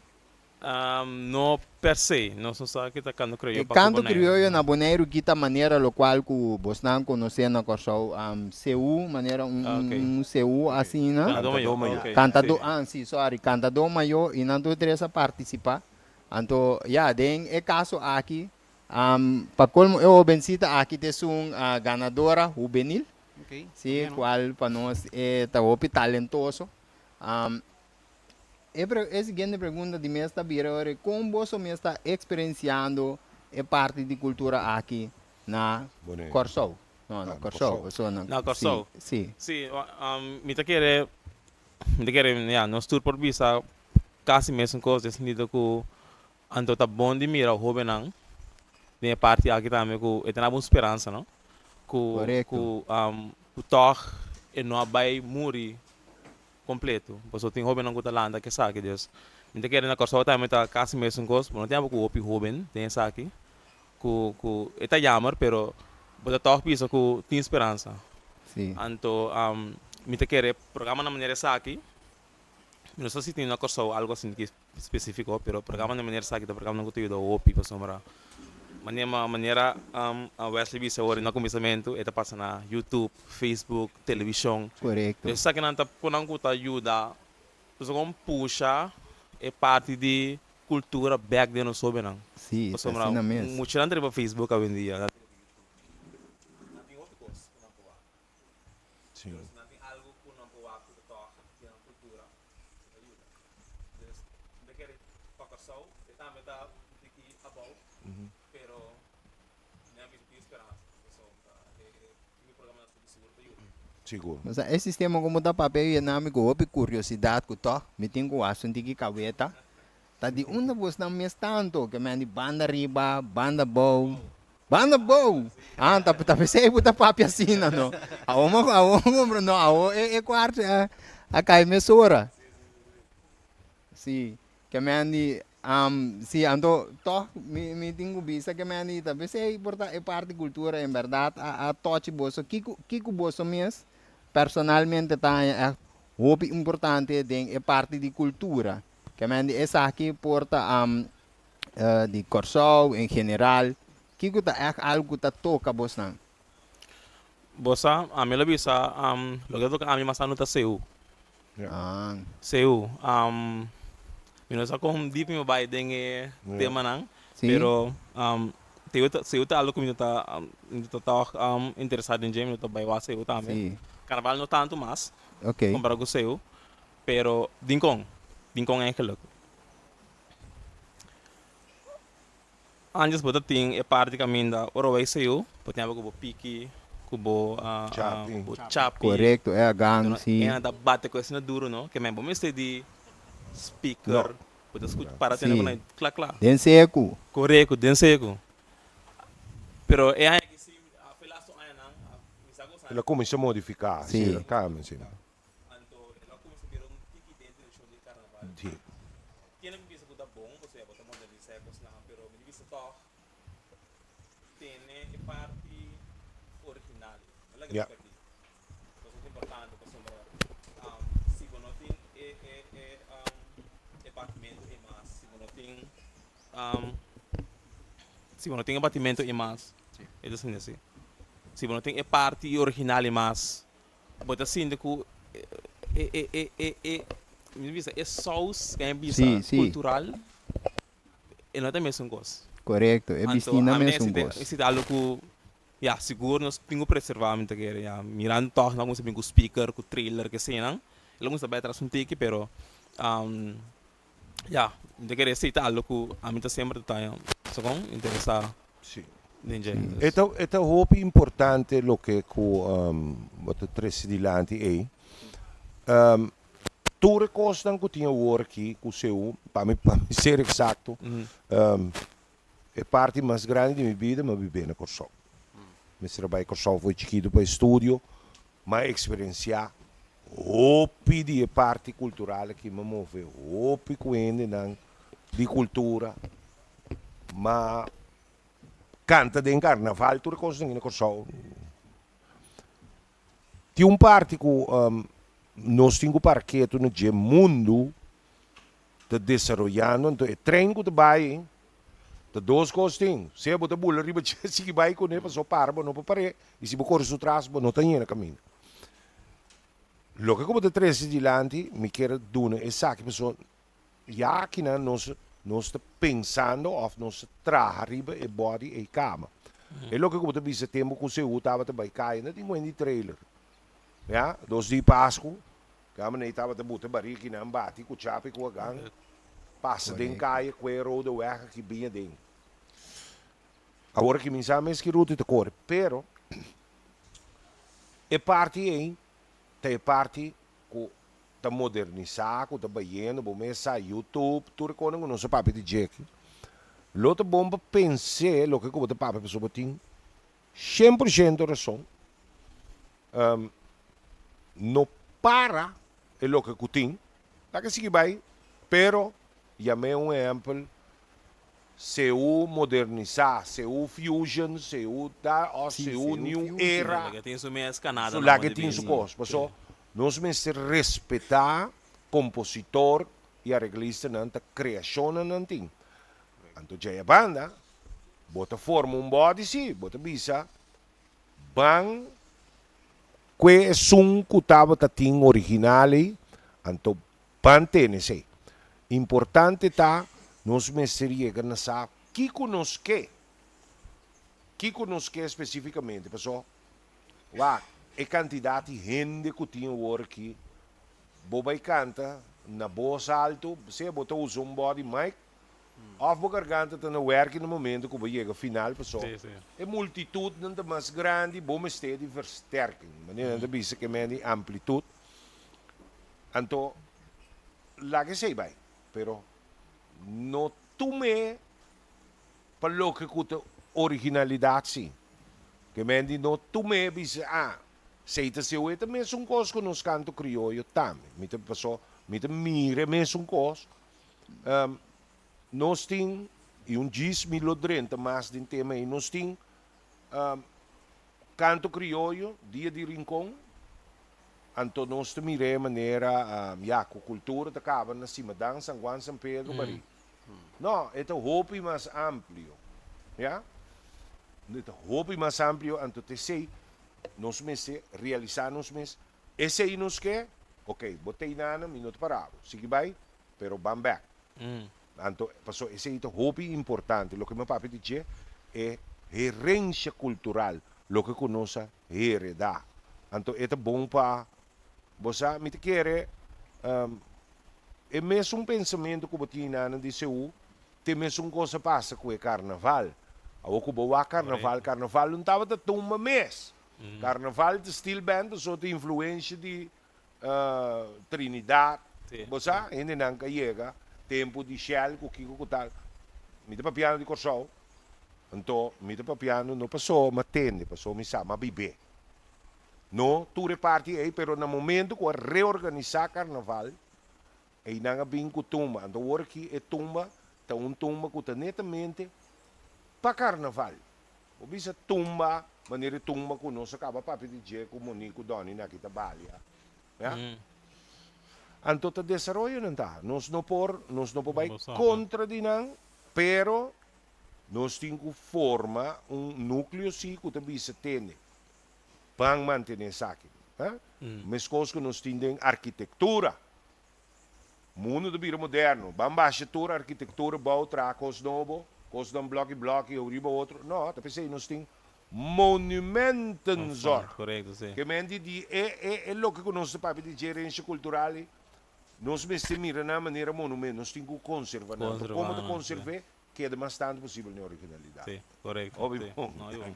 No per se, nos no sa ki ta kanto krioyo E pa ku kanto Boneiru. krioyo na Boneiru kita manera lokual ku bosnan konosé na Kòrsou, seú, manera un Ah, ok. un seú asina. Kantadó mayó, Kantadó mayó. ok, Kantadó, sí. ah sí, sorry, kantadó mayó i nan tur tres a partisipá. Anto, ya, den e kaso aki, pa kolmo e hobensita aki ta esun ganadora hubenil, Ok, sí, bueno. kual pa nos e ta hopi talentoso. E pre e siguiente pregunta di mes ta bira ora kon boso mes ta eksperensiando e parti di kultura aki na Boneiru. Kòrsou? No, na Ah, na Kòrsou, Kòrsou. pasobra na Na Kòrsou. Sí, sí. Sí, mi ta kere, mi ta kere, ya, nos tur por bisa kasi mesun kos den sentido ku anto ta bon di mira hóbennan den e parti aki tambe ku e ta na bon speransa, no? Ku Korekto. ku ku tòg e no a bai muri Completo. Pasobra tin hobennan cu ta lanta cu esaki. Dus mi ta kere na Corsou tambe ta casi mesun cos. Bo no tin abo cu hopi hoben den esaki. Cu cu e ta jammer pero bo ta toch bisa cu tin speransa. Sí. Anto mi ta kere programanan manera esaki. Mi no sa si tin na Corsou algo asina ki specifico pero programanan manera esaki ta programanan cu ta yuda hopi pasobra manera manera Wesley bisa awor na cuminsamentu e ta pasa na YouTube. Facebook, televishon. Korekto. Esakinan ta konan ku ta yuda pasobra kon pusha e parti di kultura bèk den nos hóbennan. Sí, ta Pasobra asina mes. muchanan ta riba Facebook awendia, nan ta riba YouTube, nan tin hopi kos ku nan por wak. Sí. Pero si nan tin algu ku nan por wak ku ta tòg di nan kultura, e ta yuda. Dus mi ta kere pa Kòrsou e tambe ta un tiki abou, pero mi a bisa tin speransa pasobra e Sigur. Osea, e sistema como ta papia yena mi cu hopi curiosidad cu toch mi tin cu haci un tiki cabeta. Ta di unda bosnan mes tanto ke men di banda riba, banda bou. Banda bou! Ah, ta ta pesey bo ta papia asina no. Awo mo awo mo compro no, awo e e cuarto a a cay mesora. Si, ke men di si, anto tòg mi mi tin ku bisa ke men di ta p'esei por ta e parti kultura en bèrdat a a tòchi boso. Kiko kiko boso mes personalmente ta haña ègt hopi importante den e parti di kultura? Ke men di esaki por ta di Kòrsou en general, kiko ta ègt algu ku ta toka bosnan? Bo sa, ami lo bisa, loke ta toka ami mas anu ta seu. Ah. Seu, mi no sa kon diep mi a bai den e temanan, Sí. pero seu ta, seu ta algo ku mi no ta, mi ta tòg interesá den dje, mi no ta bai wak seu tambe. Sí. Karnaval no tantu mas Oké. kompará ku seu, pero dinkon, dinkon eigenlijk. Antes bo ta tin e parti kaminda ora bo bai seu, bo tin aba ku bo piki, ku bo Chapi. bo chapi. Korekto, e agan, si. E nan ta bate ku asina duru no, ke men bo mester di speaker, bo ta skucha para tende ku nan kla kla. Den seku. Korekto, den seku. Pero e aña aki si, afe lastu añanan, mi sa ku El a kuminsá modifiká, si, el a kambia, si. Anto el a kuminsá bira un tiki den direkshon di karnaval. Si. Tiene ku bisa ku ta bon, pasobra bo ta modernisá e kosnan, pero mi di bisa tòg tene e parti original, no laga Ya. di pèrdí. Pasobra ta importante, pasobra si bo no tin e e e e batimentu ei mas, si bo no tin si bo no tin e batimentu ei mas, e ta sinti asi. Si bo no tin e parti original ei mas, Bo ta sinti ku e e e e e mi bisa e saus ku a bisa Sí, sí. kultural e no ta mesun kos. Korekto, e Anto bistina ami mesun ta kos. esei ta algu ku ya sigur nos tin ku preservá mi ta kere ya mirando tòg nan kuminsá bin ku speaker ku trailer ke eseinan e lo kuminsá bai atras un tiki pero Ya, mi ta kere esei ta algo ku ami ta semper ta ta sokon interesá Sí. den dje. E ta e ta hopi importante loke ku bo ta trese dilanti ei. Tur e kosnan ku tin awor aki ku seu, pa mi pa mi ser eksakto, e parti mas grandi di mi bida mi a bibé na Kòrsou. Mester a bai Kòrsou for chikitu pa estudio, M'a eksperensiá hopi di e parti kultural aki, m'a move hopi ku hendenan di kultura, m'a kanta den karnaval, tur e kosnan aki na Kòrsou. Tin un parti ku nos tin ku para ketu na dje mundu. Ta desaroyando, anto e tren ku ta bai ta dos kos tin, sea bo ta bula riba dje sigui bai kuné pasobra para bo no por par'é i si bo kore su tras bo no ta yena kaminda. Loke ku bo ta trese dilanti mi kier duna esaki pasobra ya akinan nos nos ta pensando òf nos ta traha riba e bòdi ei kama. E loke ku bo ta bisa tempu ku Seú tabata bai kaya no tin wen di trailer ya dos di Pasku. Gamaney tabata buta bariki nan bati ku chapi ku agan pasa den kaya kue rode weg aki bin aden. Awor aki mi sa mes ki ruta ta kore pero e parti ei ta e parti ku ta modernisa ku ta bayendo bo mes sa youtube tur e konan ku nos a papia di dje aki lo ta bon pa pens'e loke ku bo ta papia pasobra bo tin 100% rason. No para e loke ku tin, ta ke sigui bai, pero yam'é un ehèmpel, Seú modernisá, Seú fusion, Seú ta òf Seú new era, su lage tin su kos. Paso nos mester respetá kompositor i areglistanan ta kreashonnan nan tin. Anto djei a banda bo ta forma un bòdi sí, bo ta bisa Ban kue esun ku tabata tin original ei, anto ban tene esei. Importante ta nos mester yega na sa kiko nos ke, kiko nos ke spesifikamente, paso wak e kantidat di hende ku tin awor aki, bo bai kanta na bos alto, sea bo ta usa un body mic, Of bo garganta ta na werki na momento ku bo yega final paso e multitudnan ta mas grandi bo mester di versterking manera nan ta bisa ke men di amplitud anto laga esei bai pero no tum'e pa loke ku ta originalidad si ke men di no tum'e bisa ah esei ta seu e ta mesun kos ku nos kanto krioyo tambe mi ta paso mi ta mira e mesun kos. Nos tin, i un djis mi lo drenta mas den tema ei, nos tin kanto krioyo, Dia di Rincon, anto nos ta mir'é manera, ya, ku kultura ta kaba na Simadan, San Juan, San Pedro, Barí. No, e ta hopi mas amplio, ya. E ta hopi mas amplio, anto ta esei nos mester realisá nos mes, esei nos ke, ok, bo ta einana, mi no ta para bo, sigui bai, pero ban bek. Anto, paso esei ta hopi importante, loke mi a papia di dje, e herencia cultural, loke cu nos a hereda. Anto e ta bon pa, bo sa, mi ta kere, e mesun pensamento cu bo tin nan di Seú, te mesun cos a pasa cu e carnaval. Awor cu bo wak carnaval, carnaval no tabata tumba mes. Carnaval ta steel band pasobra ta influencia di Trinidad, bo sa, hendenan ka yega tempu di Shell ku kiko ku tal. Mi ta papiando di Kòrsou, anto mi ta papiando no paso mi a tende, paso mi sa, mi a bib'é. No tur e parti ei, pero na momento ku a reorganisá karnaval, einan a bin ku tumba. Anto awor aki e tumba ta un tumba ku ta netamente pa karnaval. Bo bisa tumba manera e tumba ku nos a kaba papia di dje ku Monique ku Donny na kita balia. Ya. Anto ta desaroyo nan ta. Nos no por, nos no por bai kontra di nan, pero nos tin ku forma un nukleo si ku ta bisa tene, ban mantene esaki. Ha. Meskos ku nos tin den arkitektura. Mundu ta bira moderno. Ban basha tur arkitektura bou, traha kos nobo, kosnan bloki bloki o riba otro. No, ta p'esei nos tin monumentenzorg. Korekto, si. Ke men di di e e e loke ku nos ta papia di dje herensia kultural ei, nos mester mira nan manera monumento. Nos tin ku konserva nan. Anto komo ta konserv'é? Keda mas tantu posibel n'e originalidat. Si, korekto. Hopi Si. bon. No, i bon.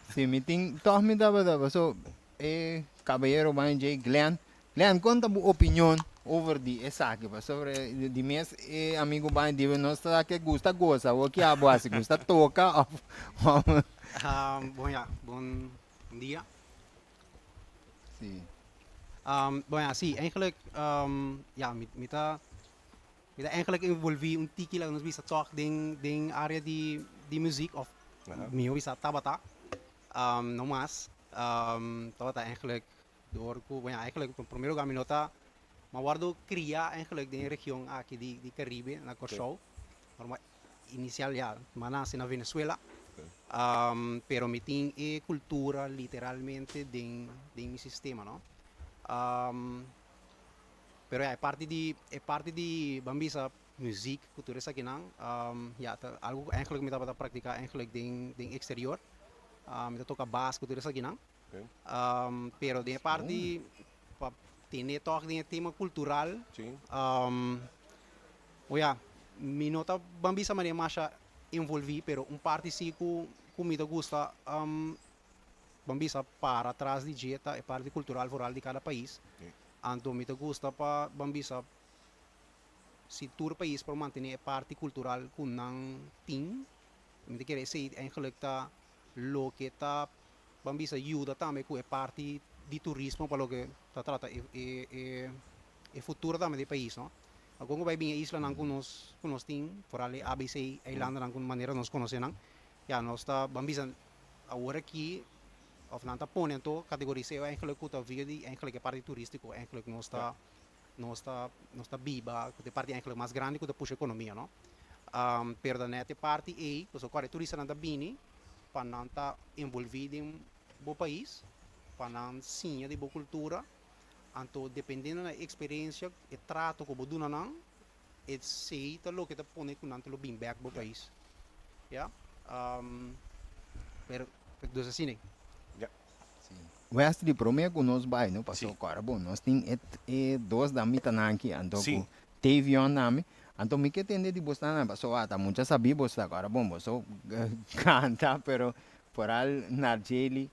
Si, mi tin, tòg mi tabata, paso e kabayero ban dje, Glenn, Glenn, kon ta bo opinion over di esaki? Pasobra di mes e amigu ban di nos ta ke gusta gosa, awor ki abo hasi? Gusta toka òf òf? Bon ya, bon dia. Si. Bon ya, si, eigenlijk, ya, mi mi ta Mi ta eigenlijk envolví un tiki laga nos bisa tòg den den área di di muziek òf mihó bisa tabata no mas tabata eigenlijk dor ku bueno eigenlijk promé lugar mi no ta. M'a wòrdu kriá eigenlijk den e region aki di di Caribe, na Kòrsou. Pero m'a inisial ya, m'a nase na Venezuela. Pero mi tin e kultura literalmente den den mi sistema, no. Pero ya, e parti di e parti di ban bisa muziek ku tur esakinan, ya, ta algu ku eigenlijk mi tabata praktiká eigenlijk den den eksterior. Mi ta toka bas ku tur esakinan. Pero den e parti pa tene tòg den e tema kultural, o ya, mi no ta ban bisa manera masha envolví, pero un parti sí ku ku mi ta gusta ban bisa para tras di dje ta e parti kultural foral di kada pais. Anto mi ta gusta pa ban bisa si tur pais por mantené e parti kultural ku nan tin, mi ta kere esei eigenlijk ta loke ta ban bisa yuda tambe ku e parti di turismo pa loke ta trata e e e futuro tambe di e pais no. Agon ku bai bin e islanan ku nos ku nos tin foral e ABC eilandennan ku manera nos konosé nan ya nos ta ban bisa awor aki of nan ta pone anto kategoris'é eigenlijk ku ta via di eigenlijk e parti turistiko eigenlijk nos ta nos ta nos ta biba ku ta e parti eigenlijk mas grandi ku ta pusha ekonomia no. Pero ta net e parti ei pasobra kòrda e turistanan ta bini pa nan ta envolví den bo pais, pa nan siña di bo kultura, anto dependiendo na e eksperensia, e trato ku bo duna nan, esei ta loke ta pone ku nan ta lo bin bèk bo pais. Ya. Pero, dus asina. Ya. West di promé ku nos bai no paso kòrda bon nos tin e e dos damitanan aki anto ku Tavion nami anto mi ke tende di bosnan paso ata mucha sabí bos ta kòrda bon boso kanta pero foral Narjeli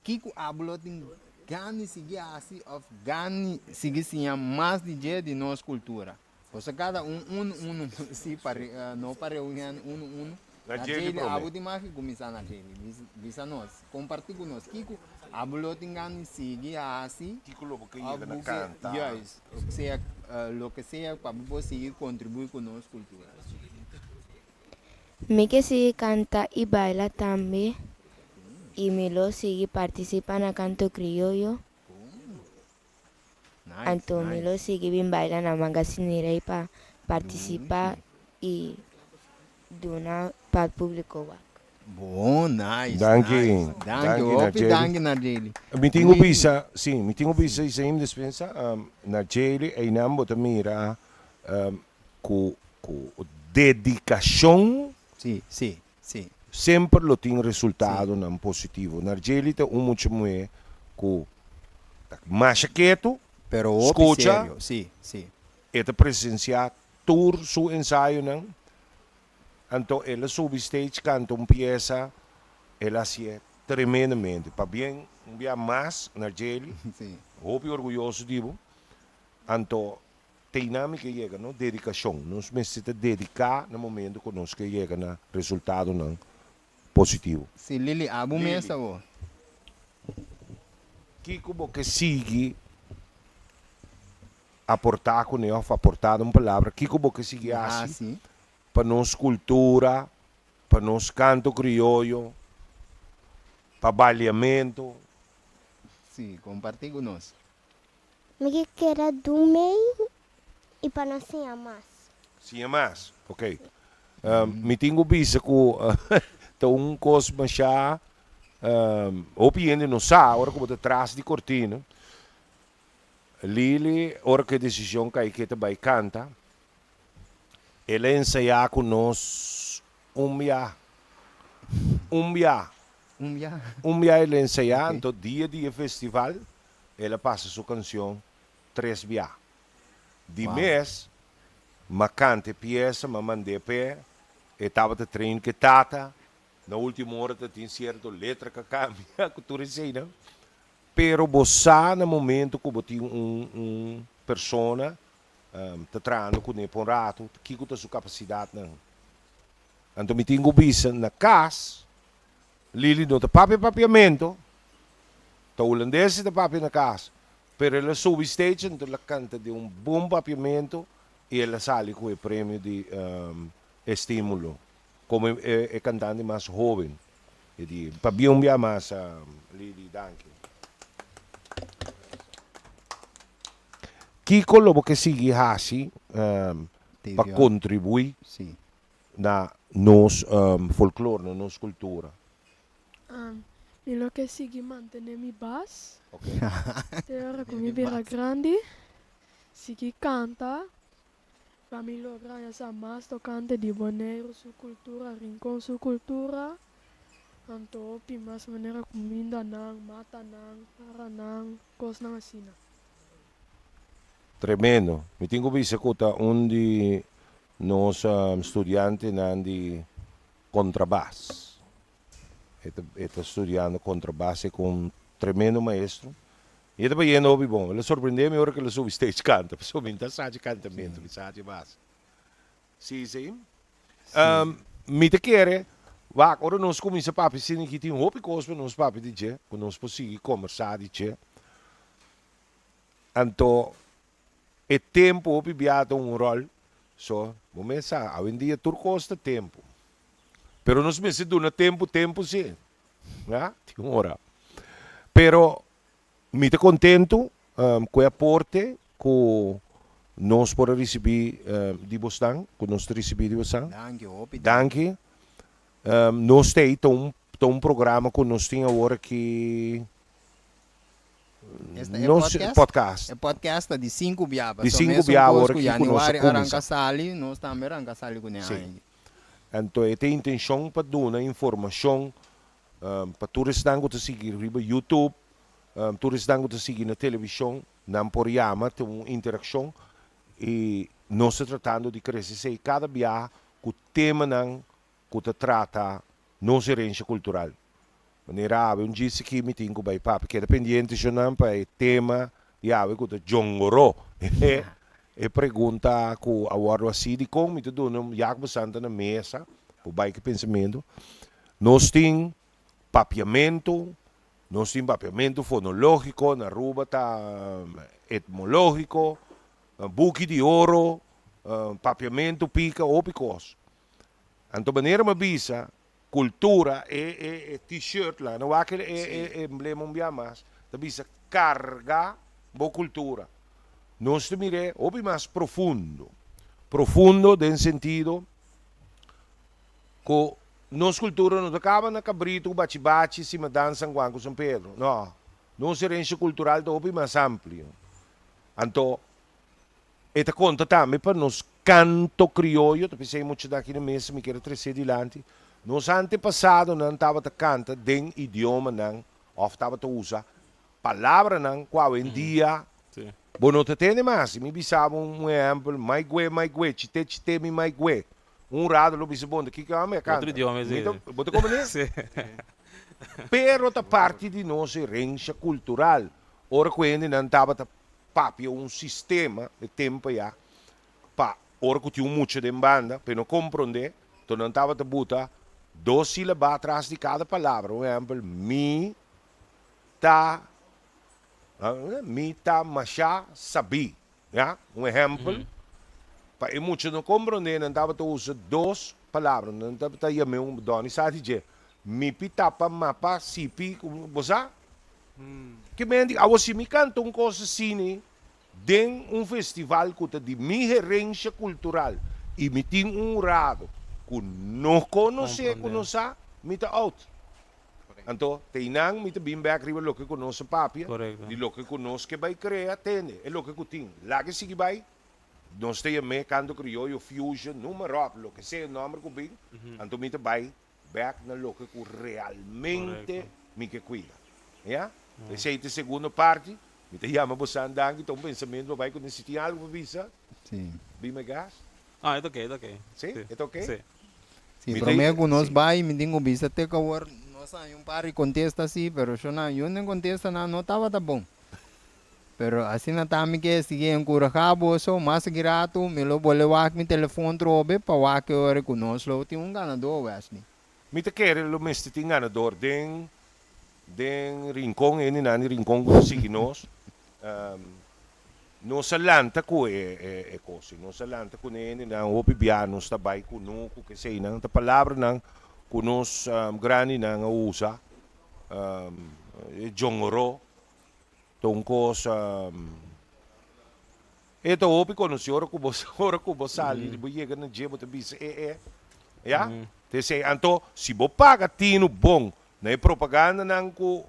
kiko abo lo tin gana di sigui hasi òf gana di sigui siña mas di dje di nos kultura. Boso kada un unu unu si pa no pa reunion unu unu. Na Na Jerry Jerry prome. abo tin mas ki kuminsá na Jerry. Bisa nos, kompartí ku nos kiko abo lo tin gana di sigui hasi Kiko lo bo ke òf yega na bo ke kanta. juist sea loke sea pa bo por sigui kontribuí ku nos kultura. Mi ke sigui kanta i baila tambe i mi lo sigui partisipá na Kanto Krioyo. Anto mi lo sigui bin baila na Magazine Rey pa participa y duna pa publico wak. Bon, nice, Danki, nice. Danki, danki hopi Narjeli. danki Narjeli. Mi tin ku bisa, si, mi tin ku bisa Isaim Despensa, Narjeli einan bo ta mira ku ku dedikashon Si, si, si. Semper lo tin resultadonan positivo. Narjeli ta un mucha muhé ku ta masha ketu, Pero hopi skucha, serio, si, si. e ta presensiá tur su ensayonan, anto el a subi stage kanta un piesa, el a hasié tremendamente. Pabien un bia mas Narjeli, Si. hopi orguyoso di bo. Anto Teinan mi ke yega no dedikashon. Nos mester ta dediká na momento ku nos ke yega na resultadonan positivo. Si Lily abo mes awor. Kiko bo ke sigui aportá kuné òf aportá den un palabra, kiko bo ke sigui hasi pa nos kultura, pa nos kanto krioyo, pa baliamentu? Si, kompartí ku nos. Mi ke keda dumei i pa no siña mas. Siña mas, ok. Mi tin ku bisa ku ta un kos masha hopi hende no sa ora ku bo ta tras di kortina. Lily ora ku e desishon kai ke ta bai kanta, el a ensayá ku nos un bia, un bia. Un bia? Un bia el a ensayá, anto dia di e festival El a pasa su cancion tres bia. Di mes, m'a canta e pieza, m'a mand'é p'e, e tabata train cu e tata, na ultimo ora ta tin cierto letra cu a cambia, cu tur eseinan. Pero bo sa na momento cu bo tin un un persona ta trahando cun'é pa un rato, kico ta su capacidadnan. Anto mi tin cu bisa na cas, Lily no ta papia papiamento, ta hulandes si ta papia na cas, pero el a subi stage anto el a canta den un bon papiamento y el a sali cu e premio di estimulo como e cantante mas hoben e di pabia un bia mas Lily danki. Kiko lo bo ke sigui hasi pa kontribuí na nos folklor, na nos kultura? Mi lo ke sigui mantené mi bas te ora ku mi bira grandi, sigui kanta pa mi logra haña sa mas tokante di Boneiru su kultura, Rincon su kultura, anto hopi mas manera kumindanan, matanan, paranan, kosnan asina. Tremendo. Mi tin ku bisa ku ta un di nos studiantenan di kontrabas. E ta e ta studiando kontrabas e ku un tremendo maestro. I e ta bayendo hopi bon. El a sorprende mi ora ku el a subi stage kanta, pasobra mi no ta sa dje kantamentu, mi sa dje base. Sí, sí. Mi ta kere, wak, ora nos kuminsá papia asina aki tin hopi kos pa nos papia di dje, ku nos por sigui kombersá di dje. Anto e tempu hopi bia ta un ròl, so bo mes sa awendia tur kos ta tempu. Pero nos mester duna tempu tempu si, ya, tin un ora. Pero mi ta kontentu ku e aporte ku nos por a risibí di bosnan, ku nos ta risibí di bosnan. Danki, hopi danki. Danki. Nos ta ei ta un ta un programa ku nos tin awor aki. Esta e Nos podcast? podcast. E podcast ta di sinku bia, Di pasobra sinku mesun bia kos awor ku aki ku nos a januari kuminsá. aranka sali, nos tambe aranka sali kuné Sí. aña aki. Anto e ta intenshon pa duna informashon pa tur esnan ku ta sigui riba YouTube, tur esnan ku ta sigui na televishon, nan por yama, tin un interakshon i nos ta tratando di krese esei kada bia ku temanan ku ta trata nos herensia kultural. Manera awe un djis aki mi tin ku bai papia. Keda pendiente shonnan pa e tema di awe ku ta Jongoró. E pregunta ku a wòrdu hasi dikon mi ta duna un Jacobo Santa na mesa por bai ku e pensamentu. Nos tin papiamentu, nos tin papiamentu fonológiko, na Aruba ta etmológiko, buki di oro, papiamentu pika, hopi kos. Anto manera mi a bisa, cultura, e e e t-shirt la, no wak e e emblema un bia mas, ta bisa carga bo cultura. Nos ta mir'é hopi mas profundo, profundo den sentido cu nos cultura no ta caba na cabrito cu bachi-bachi, simadan, San Juan cu San Pedro, no, nos herencia cultural ta hopi mas amplio. Anto E ta konta tambe pa nos kanto krioyo, ta p'esei muchanan aki na mesa mi kier a tres'é dilanti. Nos antepasadonan tabata kanta den idiomanan òf tabata usa palabranan ku awendia bo no ta tende mas. Si mi bisa bo un ehèmpel, Maigwe, maigwe, chite, chite mi maigwe. Un rado lo bisa bo, kiko ame a kanta? Mi ta, bo ta komprendé? Pero ta parti di nos herensia kultural. Ora ku hendenan tabata papia un sistema e tempo ya pa ora ku tin un mucha den banda pa e no komprondé, enton nan tabata buta dos sílaba atras di kada palabra. Un ehèmpel, mi ta mi ta mashá sabí. Ya, un ehèmpel, pa e mucha no komprondé nan tabata usa dos palabra, nan tabata yam'é un dòni sa di dje, mi pi tapa mapa sipi, bo sa? Ke men di, awor si mi kanta un kos asini den un festival ku ta di mi herensha kultural i mi tin un hurado ku no konosé ku no sa, mi ta out. Anto, te einan mi ta bin bèk riba loke ku nos a papia, di loke ku nos ke bai krea, tende, e loke ku tin. Laga e sigui bai, nos ta yam'é kanto krioyo, fusion, numa ròp, loke sea e nòmber ku bin, anto mi ta bai bek na loke ku realmente mi ke kuida. Ya? Esei ta e segundo parti. Mi ta yama bosan danki, ta un pensamentu pa bai ku si tin algu pa bisa, be my guest. Ah, e ta oke, e ta oke. Si? E ta oke? Si. Si, prome ku nos bai mi tin ku bisa te ku awor nos haña un par di kontesta si, pero shona yun den kontestanan no tabata bon. Pero asina ta mi ke sigui enkurahá boso, mas gratu mi lo bole wak mi telefon trobe pa wak e ora ku nos lo tin un ganadó, Wesley. Mi ta kere lo mester tin ganador den den Rincon, hendenan di Rincon ku ta sigui nos. Nos a lanta ku e e kos ei, nos a lanta ku ne hendenan hopi bia nos ta bai kunuku keseinan ta palabranan ku nos grandinan a usa, e jongoró. Ta un kos. E ta hopi konosí ora ku bo ora ku bo sali bo yega na dje bo ta bisa e e ya ta esei. Anto si bo paga tinu bon na e propagandanan ku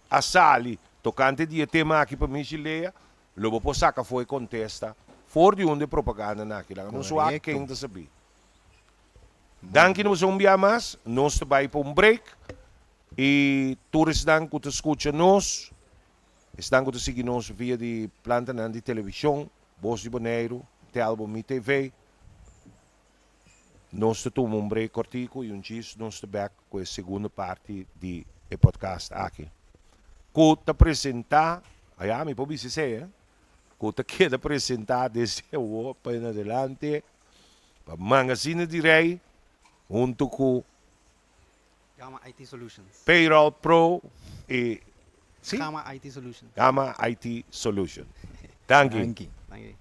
a sali tokante di e tema aki pa Mishi Lea lo bo por saka afó e kontesta for di unda e propagandanan aki. Laga nos wak ken ta sabí. Danki na boso un bia mas. Nos ta bai pa un break i tur esnan ku ta skucha nos. Esnan ku ta sigui nos via di plantanan di televishon, Bos di Boneiru, Telbo Mi TV. Nos ta tuma un break kòrtiku i un djis nos ta bèk ku e segundo parti di e podcast aki. Ku ta presentá, aya mi por bisa esei, eh, ku ta keda presentá desde awor pa en adelante pa Magazine di Rei huntu ku Gamma IT Solutions. Payroll Pro y si? Gamma IT Solutions. Gamma IT Solutions. Danki. Danki. Danki.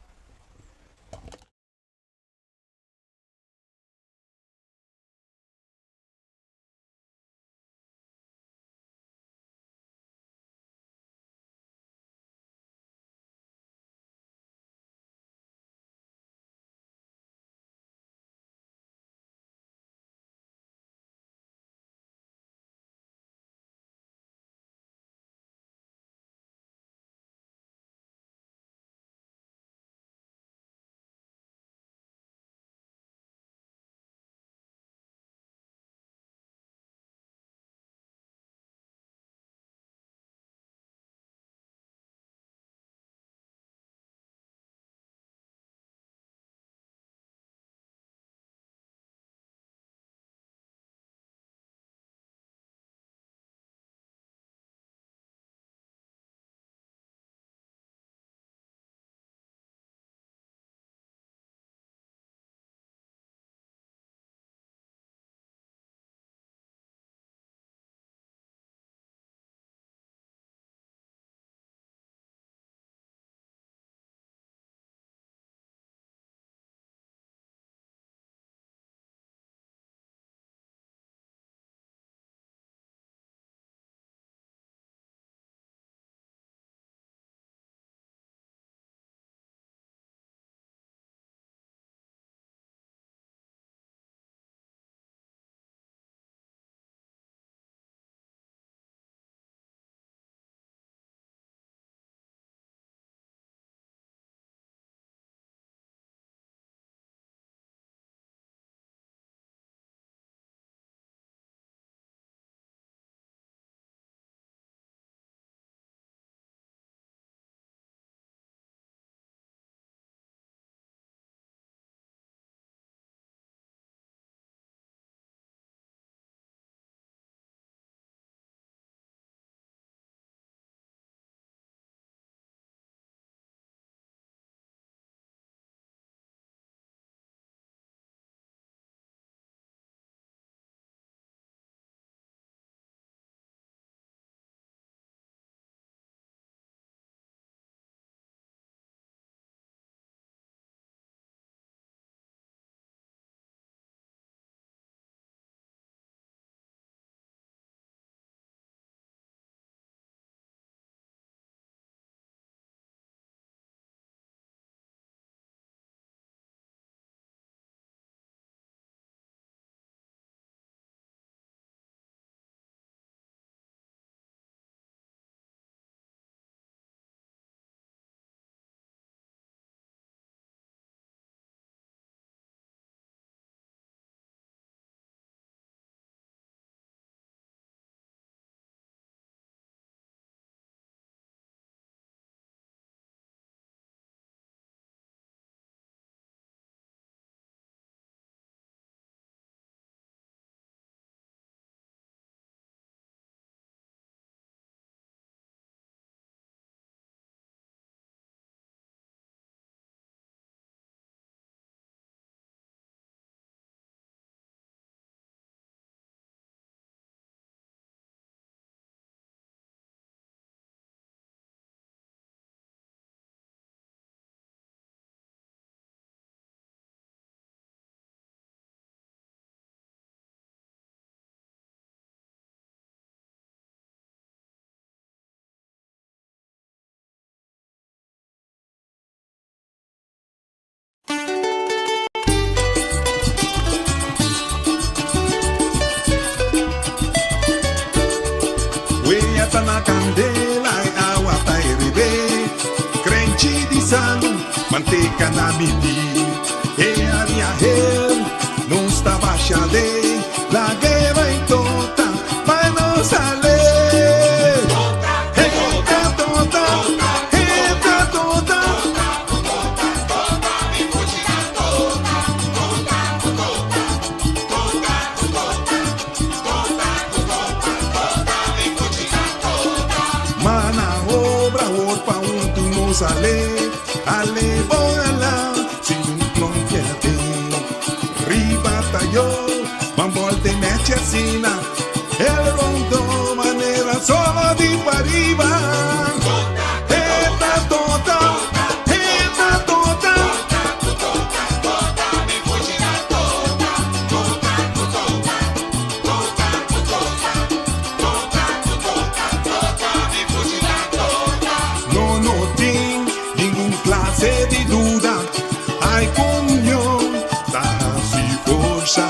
Riba candela e awa ta herebé, Crenchi di salu, manteca na midi. E aria hel, nos ta basha de, Lag'e bai tota, pa nos ale. Eta tota, eta tota. Ma na obra wor pa huntu nos ale, ale bon ala, sin un klonke aden. Riba tayo, ban bolte nechi asina, el rondo manera solo di pariba. Eta tota, eta tota. No no tin ningun clase di duda, ay con union ta haci forsa.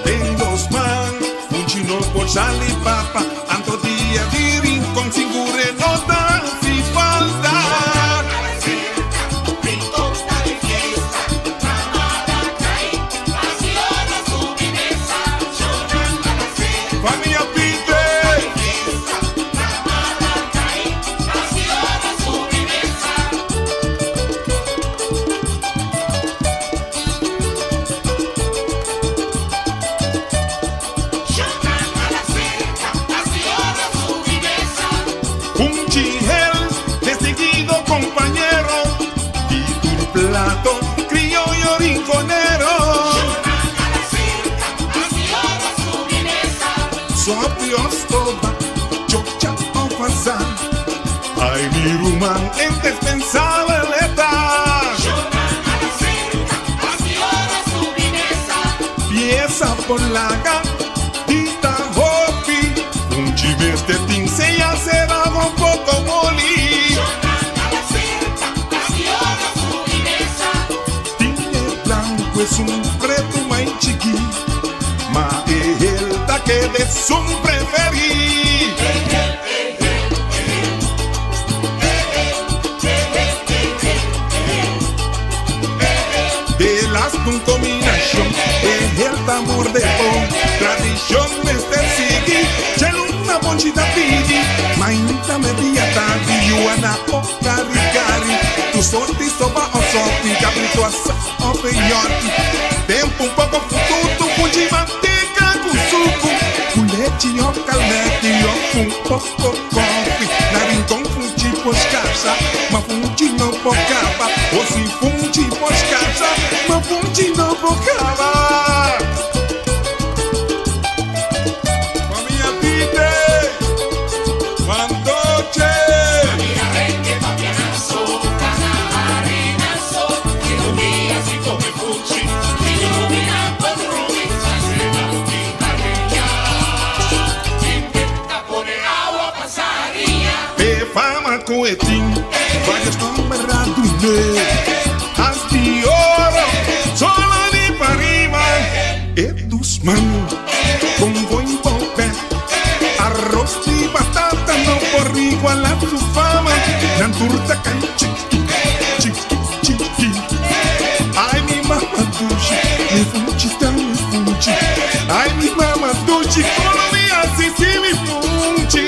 Den dos man, funchi no por sali papa, anto dia di Rincon sigur e no ta haci falta. Famia Pite! Un chihel distinguido compañero di tur plato crioyo rinconero. Sopi of stoba, chocha of asa. Ay mi ruman indispensabel e ta. Pieza por laga di ta hopi. Un chi mester tin sea sera un poco moli. Tin e blanco esun preto mai chiki, ma e hel ta keda esun preferí. De las un combinacion, e hel ta morde bon. Tradicion mester sigui, cheluna bonchi ta pidi. Mainta media tardi, yuana o cari cari. Tu sorti soba o sopi, cabrito asa o peyote. Tempo un poco fututu, funchi manteca cu sucu. Cu lechi o calmeti o un poco coffee. Na Rincon funchi por scarsa, ma funchi no por caba. O si funchi por scarsa, ma funchi no por caba. Famia Pite, Fantoche. E fama cu e tin, varios nomber a dun'e. As di oro, solo di pariba. E dus man, con buen bobe. Arroz di batata no por iguala su fama. Nan tur ta cay chiki, chiki, chiki. Ay mi mama dushi, mi funchi ta mi funchi. Ay mi mama dushi, como mi haci si mi funchi.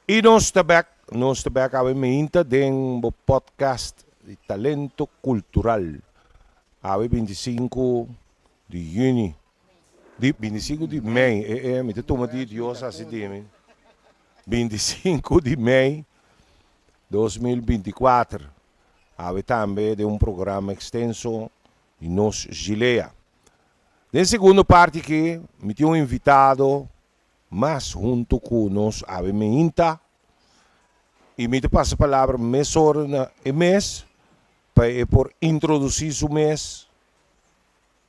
I nos ta bek, nos ta bek awe meinta den bo podcast di Talento Cultural. Awe 25 di juni, di 25 di mei, e e mi ta tuma di Dios hasi di mi. 25 di mei 2024, awe tambe den un programa extenso di Nos Gilea. Den segundo parti aki mi tin un invitado mas hunto cu nos awe meinta. I mi ta pasa palabra mesora na e mes pa e por introdusí su mes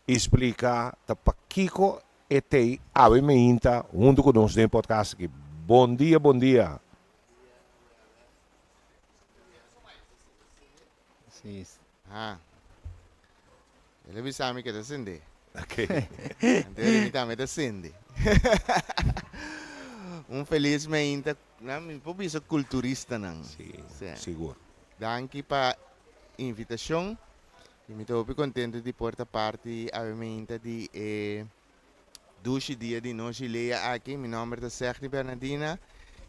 i splika ta pakiko e t'ei awe meinta huntu ku nos den e podcast aki. Bon dia, bon dia. Sí. Ha. El a bisa mi ke ta sende. Ok. Anto mi tambe ta sende. Un felis meinta Na mi por bisa kulturistanan. Sí, sigur. Danki pa invitashon i mi ta hopi kontentu di por ta parti awe meinta di e dushi dia di Nochi Lea aki. Mi nòmber ta Segni Bernadina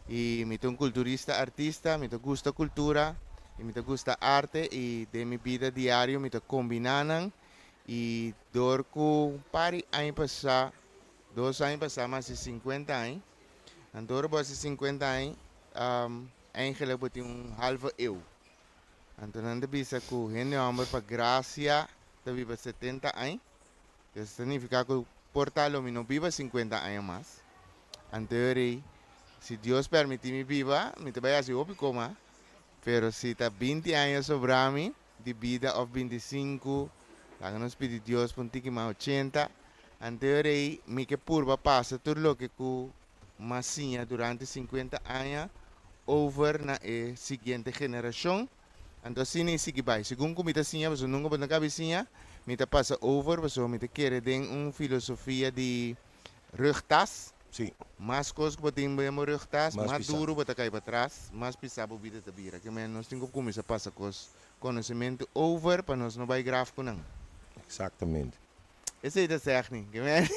i mi ta un kulturista artista. Mi ta gusta kultura i mi ta gusta arte i den mi bida diario mi ta kombiná nan i dor ku un par di aña pasá, dos aña pasá mi a hasi sinkuenta aña. Anto ora bo hasi sinkuenta aña, eigenlijk bo tin un halve eeuw. Anto nan ta bisa ku hende hòmber pa grasia ta biba setenta aña. Esei ta nifiká ku por ta lo mi no biba sinkuenta aña mas. Anto rei, si Dios pèrmití mi biba, mi ta bai hasi hopi koma. Pero si ta binti aña sobrá mi di bida òf bintisinku, laga nos pidi Dios pa un tiki mas ochenta. Anto rei, mi ke purba pasa tur loke ku m'a siña durante sinkuenta aña over na e siguiente generashon. Anto asina i sigui bai. Segun ku mi ta siña, pasobra nunka bo ta kabi siña, mi ta pasa over pasobra mi ta kere den un filosofia di rugtas. Sí. Mas kos ku bo tin den bo rugtas, Mas mas pisá. duru bo ta kai patras, mas pisá bo bida ta bira. Ke men nos tin ku kuminsá pasa kos, konosementu over pa nos no bai graf ku nan. Eksaktamente. Esei ta sègni. Ke men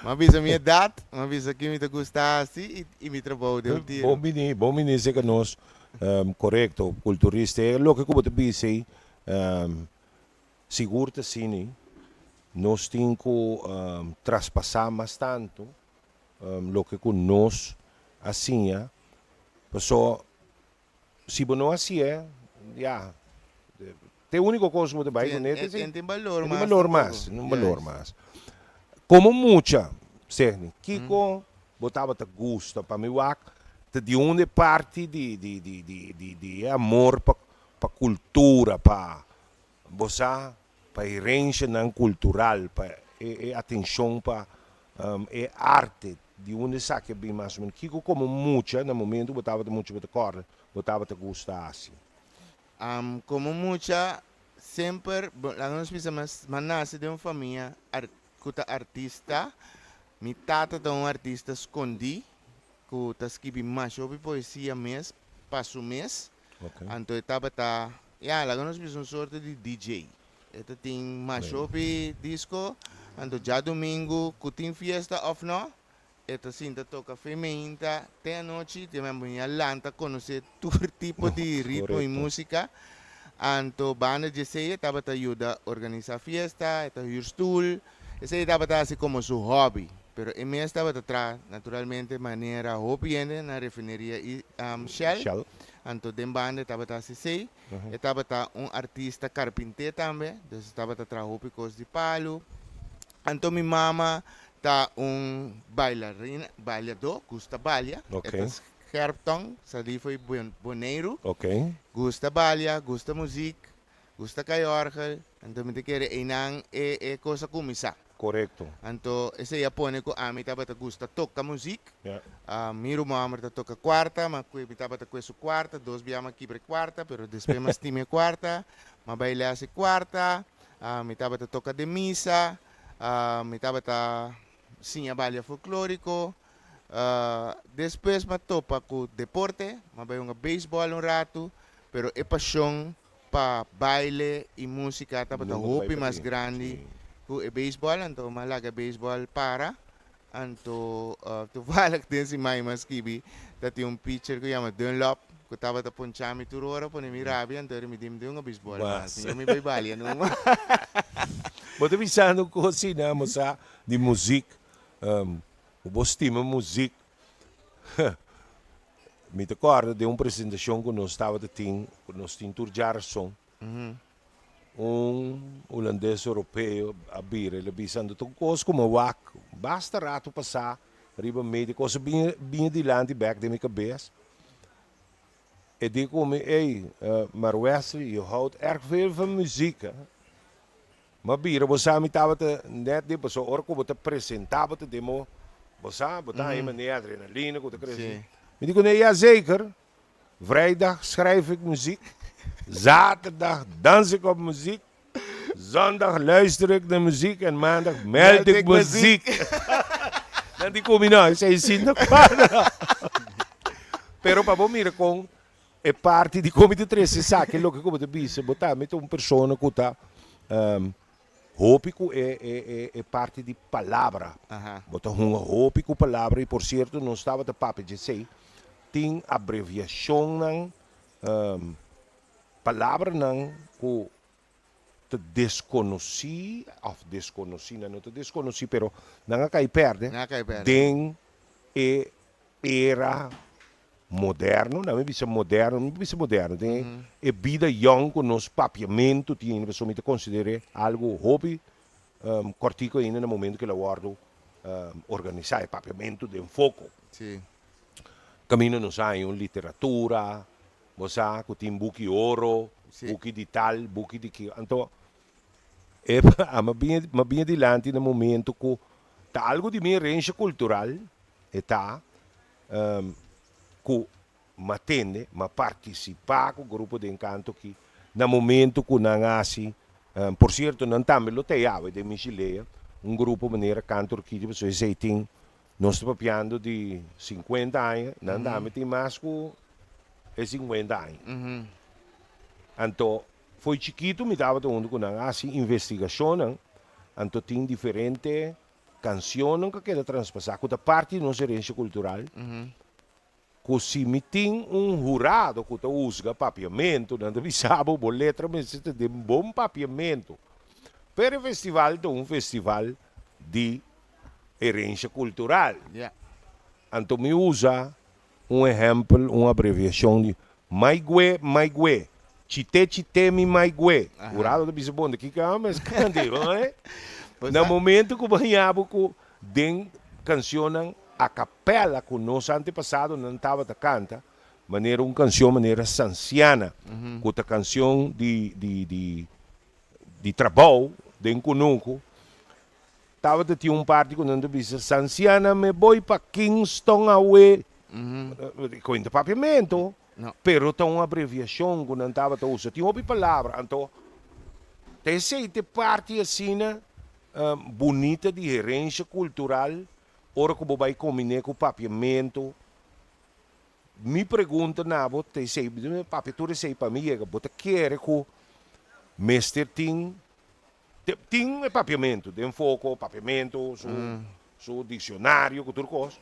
m'a bisa mi edat, m'a bisa ki mi ta gusta hasi i mi trabou den un tiro. Bon bini, bon bini serka nos. Korekto, kulturista. E loke ku bo ta bisa ei, sigur ta asina. Nos tin ku traspasá mas tantu loke ku nos a siña. Paso si bo no hasié, ya, ta e úniko kos ku bo ta bai kuné. Sí, e tin balor E mas tin balor tampoco. mas, e tin balor Juist. mas. Komo mucha, Segni, kiko bo tabata gusta? Pa mi wak ta di unda e parti di di di di di di e amor pa pa kultura, pa bo sa, pa herenshanan kultural, pa e e atenshon pa e arte, di unda esaki a bin mas o menos? Kiko komo mucha na momento ku bo tabata mucha bo ta kòrda bo tabata gusta hasi? Komo mucha semper, laga nos bisa mas, m'a nase den un famia ku ta artista. Mi tata ta un artista skondí ku ta skibi masha hopi poesia mes pa su mes. Anto e tabata, ya, laga nos bisa un sorto di DJ. E ta tin masha hopi disco, anto djadumingu ku tin fiesta òf no, e ta sinta toka fe meinta te anochi, te men bo a lanta konosé tur tipo di ritmo i músika. Anto banda di esei e tabata yuda organisá fiesta, e ta hür stul, esei e tabata hasi komo su hòbi. Pero e mes tabata traha naturalmente manera hopi hende na refineria i Shell. Shell. Anto den banda e tabata hasi esei. E tabata un artista karpinté tambe, dus e tabata traha hopi kos di palu. Anto mi mama ta un bailarina, bailadó, gusta balia. E ta scherptong, salí for di Boneiru. Gusta balia, gusta muzik, gusta kai òrgel. Anto mi ta kere einan e e kos a kuminsá. Korekto. Anto esei a pone ku ami tabata gusta toka muzik. Mi ruman ta toka kuarta, ma ku mi tabata kue su kuarta, dos bia mi a kibra e kuarta, pero despues mi a stima e kuarta, mi a bai lès e kuarta. Mi tabata toka den misa, mi tabata siña balia folklóriko. Despues mi a topa ku deporte, mi a bai hunga beisbòl un ratu, pero e pashon pa baile i músika tabata hopi mas grandi ku e beisbòl, anto mi a laga e beisbòl para. Anto toevallig den siman mi a skibi ta tin un pitcher ku yama Dunlop ku tabata poncha mi tur ora pone mi rabia, anto eri mi di mi tin un beisbòl mas, mi mi bai balia numa. Bo ta bisando ku asina bo sa di muzik, bo stima muzik. Mi ta kòrda den un presentashon ku nos tabata tin, ku nos tin tur djarason, un hulandes europeo a bira, el a bisa, Anto ta un kos ku mi a wak basta ratu pasá riba media, kos a bini dilanti bèk den mi kabes. E di ku mi, Ey, maar Wesley, je houdt erg veel van muziek, hè? M'a bira, bo sa mi tabata net di, pasobra ora ku bo ta presentá bo ta demo, bo sa, bo ta haña manera adrenalina ku ta krese. Mi di kuné, Ja zeker, vrijdag schrijf ik muziek, zaterdag dans ik op muziek, zondag luister ik naar muziek en maandag meld ik muziek. Nan di ku mi, no, esei sin ta kuadra. Pero pa bo mira kon E parti di kon mi ta trese esaki loke ku bo ta bisa, bo tambe ta un persona ku ta hopi ku e e e parti di palabra. Bo ta hunga hopi ku palabra i por sierto nos tabata papia djesei, tin abreviashonnan, palabranan ku ta deskonosí òf deskonosí, nan no ta deskonosí pero nan a kai pèrdè den e era moderno, nan mi bisa moderno, mi bisa moderno, den e bida yòn ku nos papiamentu tin ainda, pasobra mi ta konsider'é algu hopi kòrtiku ainda na momento ku el a wòrdu organisá, e papiamentu den foko. Kaminda nos haña un literatura, Bo sa ku tin buki oro, buki di tal, buki di ki. Anto e a bini m'a bini dilanti na momento ku ta algu di mi herensha kultural e ta ku m'a tende, m'a partisipá ku grupo den kanto aki na momento ku nan hasi, por sierto nan tambe lo ta e awe den Mishilea, un grupo manera Kanto Orkidia pasobra esei tin Nos ta papiando di sinkuenta aña, nan tambe tin mas ku e sinkuenta aña. Anto, fo'i chikitu mi tabata huntu ku nan hasi investigashonnan, anto tin diferente kanshonnan ku a keda traspasá ku ta parti di nos herensia kultural, ku si mi tin un hurado ku ta husga papiamentu, nan ta bisa bo, bo letra mester ta den bon papiamentu. Pero e festival ta un festival di herencia cultural. Anto mi usa un ehempel, un abreviacion di Maigüe, Maigüe, chite, chite mi Maigüe. Hurado ta bisa bon, di kiko a mes canta eh? Na momento cu bo haña bo cu den cancionnan a capella cu nos antepasadonan tabata canta, manera un cancion manera Sanciana, cu ta cancion di di di di trabou den cunucu, Tabata tin un parti ku nan ta bisa, Sansiana me boi pa Kingston awe. Ku ta papiamentu, pero ta un abreviashon ku nan tabata usa. Tin hopi palabra, anto ta esei ta e parti asina bunita di herensha kultural ora ku bo bai kombiné ku papiamentu. Mi pregunta na bo ta esei, papia tur esei pa mi yega, bo ta kere ku mester tin Tin e papiamentu den foko, papiamentu, su su diccionario cu tur cos.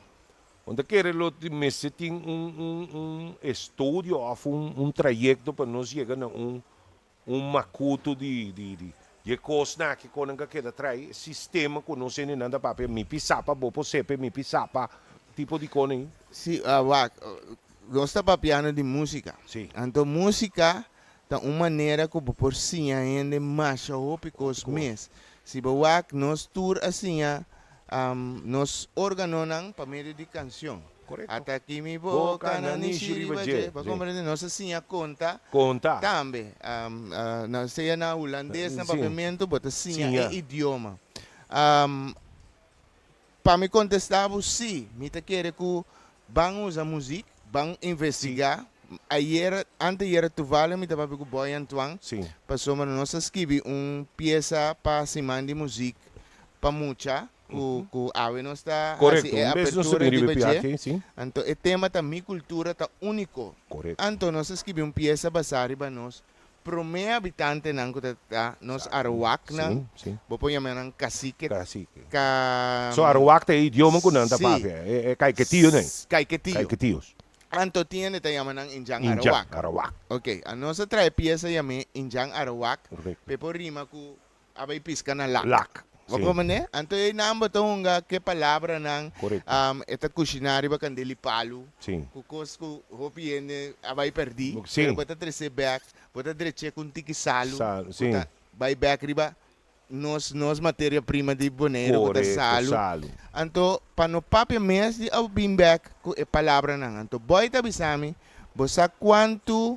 Bo ta kere lo mester tin un un un estudio of un un trayecto pa nos yega na un un macuto di di di e cosnan aki cu nan ka keda trae, e sistema cu nos hendenan ta papia, mi pisapa, bo por sepe, mi pisapa, tipo di con ei. Si, wak, nos ta papiando di musica. Si. Anto musica Ta un manera ku bo por siña hende masha hopi kos mes. Si bo wak, nos tur a siña nos órganonan pa medio di kansion. Ata aki mi boka na nishi riba dje. Bo a komprende? Nos a siña konta tambe. Sea na hulandes, na papiamentu, bo ta siña e idioma. Pa mi kontestá bo, sí, mi ta kere ku ban usa muzik, ban investigá. Ayera, anteayera tuvallig mi ta papia ku Boy Antoine, pasobra nos a skibi un piesa pa siman di muzik pa mucha, ku ku awe nos ta hasi e apertura riba dje. Anto e tema ta Mi kultura ta úniko. Anto nos a skibi un piesa basá riba nos Promé habitantenan ku ta ta nos Arawaknan, bo por yama nan kasike. Kasike. Ka. So Arawak ta e idioma ku nan ta papia, e kaiketionan. Kaiketio. Kaiketios. Anto tin hende ta yama nan Injan Arawak. Injan Arawak. Ok, anos a traha e piesa yam'é Injan Arawak, p'e por rima ku A bai piska na lak. Lak, Bo sí. komprendé? Anto ei nan bo ta hunga ku e palabranan. Korekto. E ta kushiná riba kandel di palu. Sí. Ku kos ku hopi hende a bai pèrdí. Sí. Pero bo ta tres'é bèk, bo ta drech'é ku un tiki salu. Salu, sí. Ku ta bai bèk riba nos nos materia prima di Boneiru ku ta Korekto, salu. salu. Anto pa no papia mes di a bin bèk ku e palabranan. Anto Boy ta bisa mi. Bo sa kuantu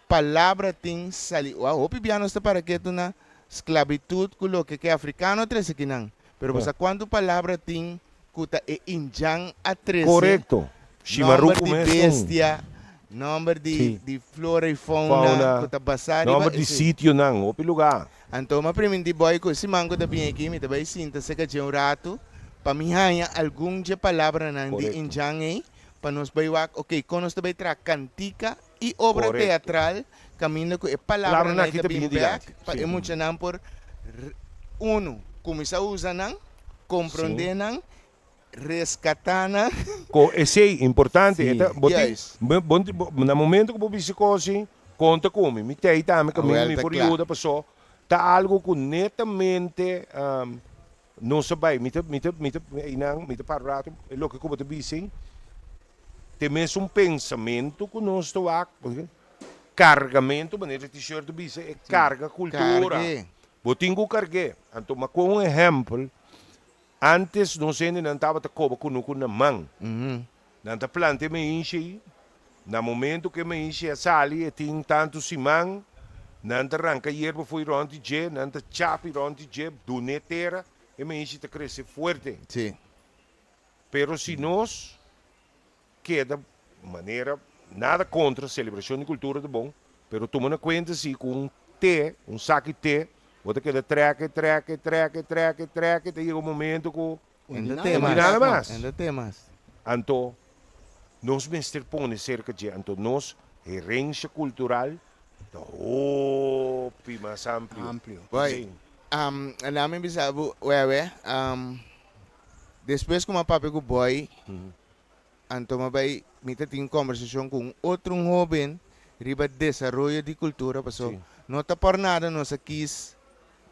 palabra tin sali. Wou, hopi bia nos ta para ketu na sklabitut ku loke ke afrikano a trese kinan. Pero bo sa kuantu palabra tin ku ta e indjan a trese? Korekto. Nòmber Shimaruku di mes un. bestia, nòmber di di flora i fauna Fauna, ku ta basá riba nòmber di esei. sitionan, hopi lugá. Anto mi a primintí boy ku e siman ku ta bini aki mi ta bai sinta serka dje un ratu pa mi haña algun dje palabranan di Korekto. indjan ei pa nos bai wak ok kon nos ta bai traha kantika i obra Korekto. teatral kaminda ku e palabranan Palabranan ei aki ta ta bini bin bèk dilanti. pa Sí. e muchanan por unu kuminsá usa nan, komprondé Sí. nan, reskatá nan. Ko esei importante Sí. e ta bo tin Juist. bo bo bo na momento ku bo bisa kos si konta ku mi mi tei tambe kaminda Awel mi ta por kla. yuda paso ta algu ku netamente Nos a bai, mi ta, mi ta, mi ta, einan, mi ta para un rato, e loke ku bo ta bisa ei, te mes un pensamentu ku nos ta wak, kargamentu, manera e t-shirt ta bisa, e karga kultura. Karg'é. Bo tin ku karg'é. Anto, ma ku un ehèmpel, ántes nos hendenan tabata koba kunuku na man. Nan ta planta e meishi ei, na momento ku e meishi a sali e tin tantu siman, nan ta ranka yerba fo'i rònt di dje, nan ta chapi rònt di dje, dun'é tera, e meishi ta krese fuerte. Sí. Pero si nos keda manera, nada kontra selebrashon di kultura ta bon, pero tuma na kuenta si ku un te, un saki te, bo ta keda trèke, trèke, trèke, trèke, trèke, ta yega un momento ku En de No temas. tin nada mas. En de temas. Anto nos mester pone serka dje. Anto nos herensha kultural ta hopi mas amplio. Amplio. Boy, Sí. um, laat me bisa bo, wewe, um, despues ku mi a papia ku boy, anto mi a bai, mi ta tin un kombersashon ku un otro un hoben riba desaroyo di kultura, paso Sí. no ta por nada nos a kis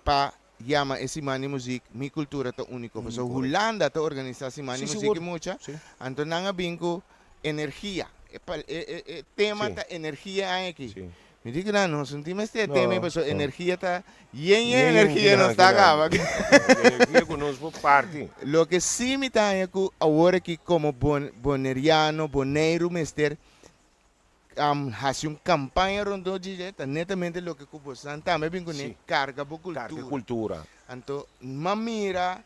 pa Yama e siman di muzik Mi Kultura Ta Úniko. Pasobra Hulanda ta organisá siman di muzik i mucha, anto nan a bin ku energia. E e e tema ta energia e aña aki. Mi di ku nan, nos no tin mester e tema ei pasobra energia ta yen yen energia nos ta kaba. Energia ku nos por parti. Loke sí mi ta haña ku awor aki komo boneriano, Boneiru mester Hasi un campaña rondó di dje ta netamente loke cu bosnan tambe bin cune, Sí. carga bo cultura. Carga e cultura. Anto m'a mira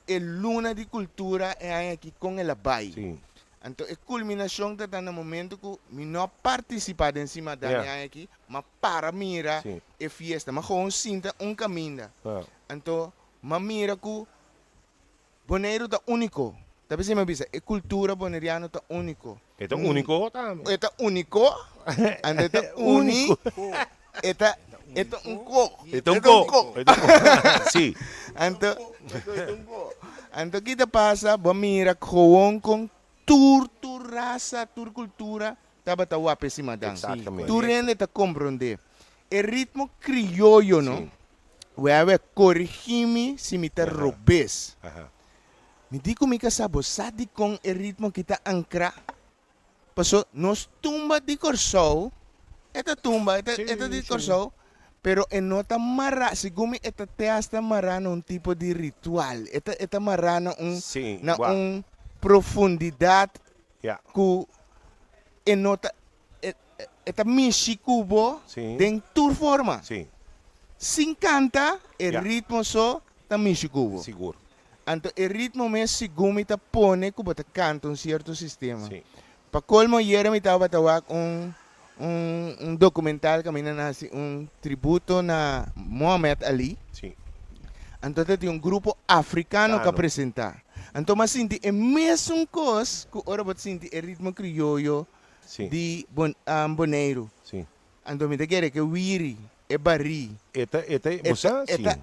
e luna di cultura e aña aki con el a bai. Sí. Anto e culminacion ta ta na momento cu mi no a participa den Simadan Ja. e aña aki, m'a para mira Sí. e fiesta, m'a gewoon sinta un caminda. Ja. Anto m'a mira cu Boneiru ta úniko. Ta p'esei mi a bisa, e kultura boneriano ta úniko. E ta úniko tambe. E ta úniko, anto e ta uni, e ta, e ta un ko. E ta un ko. E ta un ko. Sí. Anto, anto ki ta pasa, bo a mira gewoon kon tur, tur rasa, tur kultura tabata wak p'e simadan. Exactamente. Tur hende ta komprondé. E ritmo krioyo no. Sí. Wewe, korigí mi si mi ta robes. Aha. Mi di ku mi kasá, bo sa dikon e ritmo ki ta ankrá? Paso nos tumba di Kòrsou, e ta tumba, e ta Sí, e ta di sí. Kòrsou, pero e no ta mará, segun mi e ta te hasta mará na un tipo di ritual, e ta e ta mará na un Sí, na wak. un profundidat Ja. ku e no ta E, e ta mishi ku bo Sí. den tur forma. Sí. Sin kanta, e Ja. ritmo so ta mishi ku bo. Sigur. Anto e ritmo mes segun mi ta pone ku bo ta kanta un sierto sistema. Sí. Pa kolmo ayera mi tabata wak un un un dokumental kaminda nan hasi un tributo na Mohamed Ali. Sí. Anto ta tin un grupo afrikano ku a Kano. presentá. Anto mi a sinti e mesun kos ku ora bo ta sinti e ritmo krioyo Sí. di Bon, Boneiru. Sí. Anto mi ta kere ke wiri, e barí. E ta, e ta, E bo ta, sa? e Sí. ta.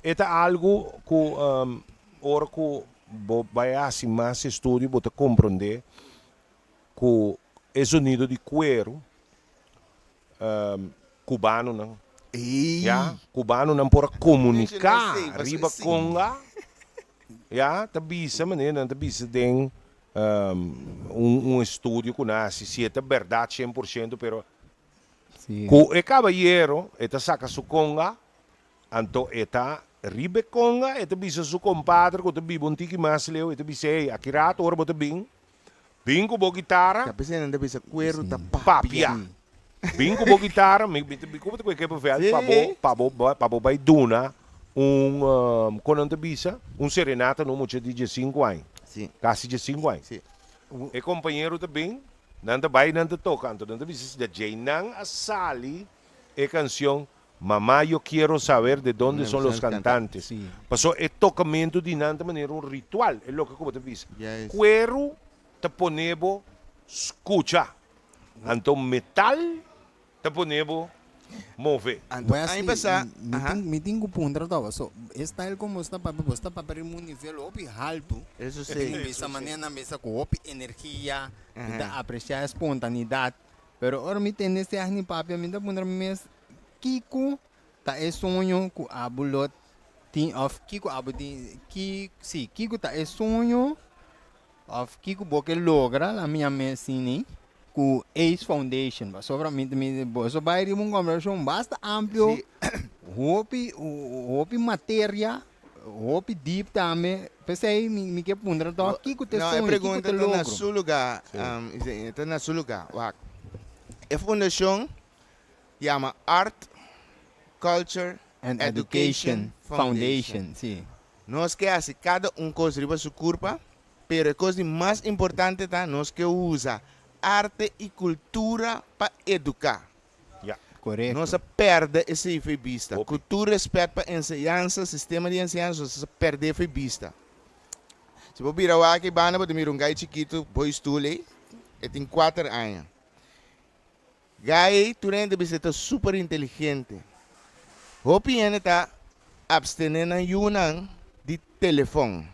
E ta algu ku ora ku bo bai hasi mas estudio bo ta komprondé ku e zonido di kueru kubanonan, Ey! ya, kubanonan por a komuniká Menshoná esei, pasobra riba sí. konga, ya, ta bisa manera nan ta bisa den un un estudio ku nan hasi si e ta bèrdat shen por shento pero Sí. ku e kabayero e ta saka su konga anto e ta riba e konga e ta bisa su kompadre ku ta biba un tiki mas leu e ta bisa ey aki rato ora bo ta bin. Bin ku bo gitara. Ta p'esei nan ta bisa kueru ta papia. Bin ku bo gitara, mi mi mi kuma ta ku e Kippenveld pa bo pa bo pa bo bai duna un kon nan ta bisa un serenata na un mucha di diesinku aña. Kasi diesinku aña. E kompañero ta bin, nan ta bai nan ta toka, anto nan ta bisa si djei nan a sali e kansion Mamá yo quiero saber de donde son los cantantes. Paso e tocamento di nan ta manera un ritual, e loke cu bo ta bisa. Cuero ta pone bo scucha, anto metal ta pone bo move. Wesley, mi tin cu puntra toba. So, e style con bo sta papia, bo sta papia riba un nivel hopi halto. Eso si. Mi bisa manera nan bisa cu hopi energia, mi ta aprecia e spontanidad. Pero ora mi tende Stephanie papia, mi ta puntra mi mes, Kiko ta e soño ku abo lo tin òf kiko abo tin ki sí kiko ta e soño òf kiko bo ke logra la mi yama asina ku Ace Foundation pasobra mi mi boso bai riba un kombersashon basta amplio hopi hopi materia hopi deep tambe p'esei mi mi ke puntra tòg kiko ta e No, e soño kiko pregunta ta e ta na logro. su lugá, ta na su lugá. Wak, e fundashon yama Art, Culture And Education Education Foundation, sí. Nos ke hasi kada un kos riba su kurpa, pero e kos di mas importante ta nos ke usa arte i kultura pa eduká. Ya. Korekto. Nos a pèrdè esei fo'i bista. Hopi. Ku tur rèspèt pa enseñansa, sistema di enseñansa, nos a pèrdè fo'i bista. Si bo bira wak ei banda bo ta mira un gai chikitu bo'i stul ei, e tin kuater aña. Gai tur hende bisa e ta super inteligente. Hopi hende ta abstene nan yunan di telefon.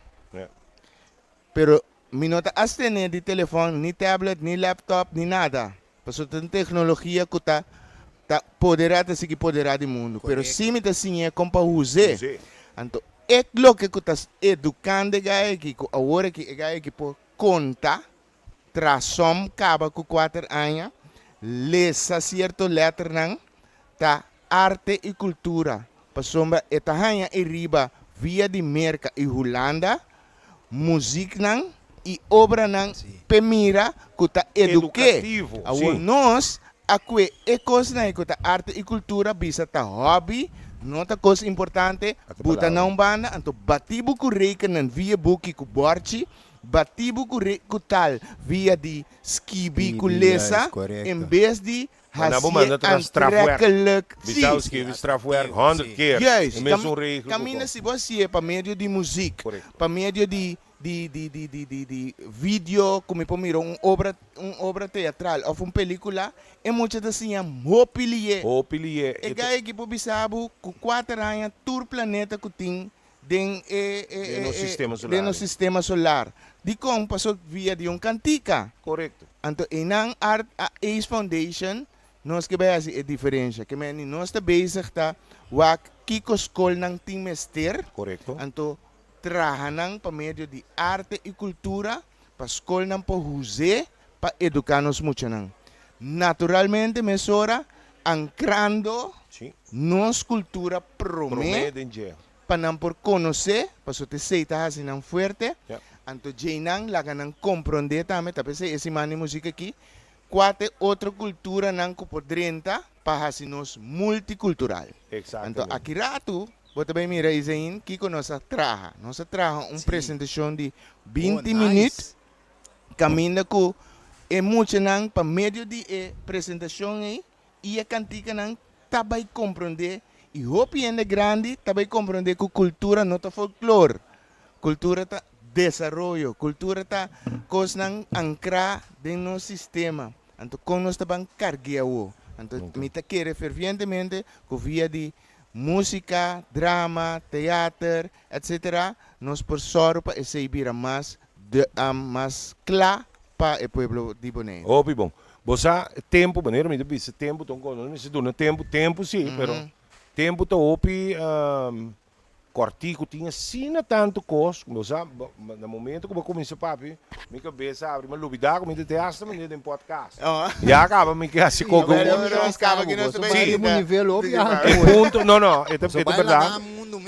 Pero mi no ta abstene di telefon, ni tablet, ni laptop, ni nada. Pasobra ta un tecnologia cu ta ta podera, ta sigui podera di mundo. Pero si mi ta siñ'e con pa us'e. Anto e loke cu ta educando e gai aki, cu awor aki e gai aki por conta Trasom kaba ku kuater aña, lesa sierto lèternan ta arte i kultura, pasobra e ta haña e riba via di Merka i Hulanda muziknan i obranan p'e mira ku ta eduk'é. Awor nos a kue e kosnan ku ta arte i kultura bisa ta hòbi, no ta kos importante, buta na un banda, anto bati bo ku rekennan via buki ku bòrchi Bati bo ku re ku tal via di skibi ku Skibi, lesa juist, korekto. en bes di Manda bo hasié manda tra strafwerk. aantrekkelijk. Sí. Bisao skibi strafwerk honderd Sí. keer. Juist. E Kam mesun regel ku kaminda kon. si bo hasié pa medio di muziek, Korekto. pa medio di di di di di di di video ku mi por mira un obra un obra teatral òf un pelikula, e mucha ta siña hopi lié. Hopi lié. E E ta. gai aki por bisa bo ku kuater aña tur planeta ku tin den e Den nos sistema solar. Den nos sistema solar. Dikon? Paso via di un kantika. Korekto. Anto einan Art Ace Foundation nos ke bai hasi e diferensha. Ke meni nos ta bezig ta wak kiko skolnan tin mester. Korekto. Anto traha nan pa medio di arte i kultura pa skolnan por huz'é pa eduká nos muchanan. Naturalmente mesora ankrando nos kultura promé. Promé den dje. Pa nan por konosé, pasobra esei ta hasi nan fuerte, anto djeinan laga nan komprondé tambe, ta p'esei e siman di musik aki, kua ta e otro kulturanan ku por drenta pa hasi nos multikultural. Anto aki ratu bo ta bai mira Izain kiko nos a traha. Nos a traha un presentashon di binti minüt kaminda ku e muchanan pa medio di e presentashon ei i e kantikanan ta bai komprondé i hopi hende grandi ta bai komprondé ku kultura no ta folklor, kultura ta desaroyo, kultura ta kosnan ankrá den nos sistema. Anto kon nos ta ban karg'é awo? Anto mi ta kere fervientemente ku via di músika, drama, teater, etsetera, nos por sòru pa esei bira mas mas kla pa e pueblo di Boneiru. Hopi bon. Bo sa tempu, manera mi ta bisa tempu ta un cosa, no mester duna tempu, tempu si, pero tempu ta hopi kòrtiku, tin asina tantu kos, bo sa, na momento ku bo kuminsá papia, mi kabes a abri, mi a lubidá ku mi ta te hasta manera den podcast. Ya kaba mi ke hasi koko. Si, e punto, no, no, e ta bèrdat,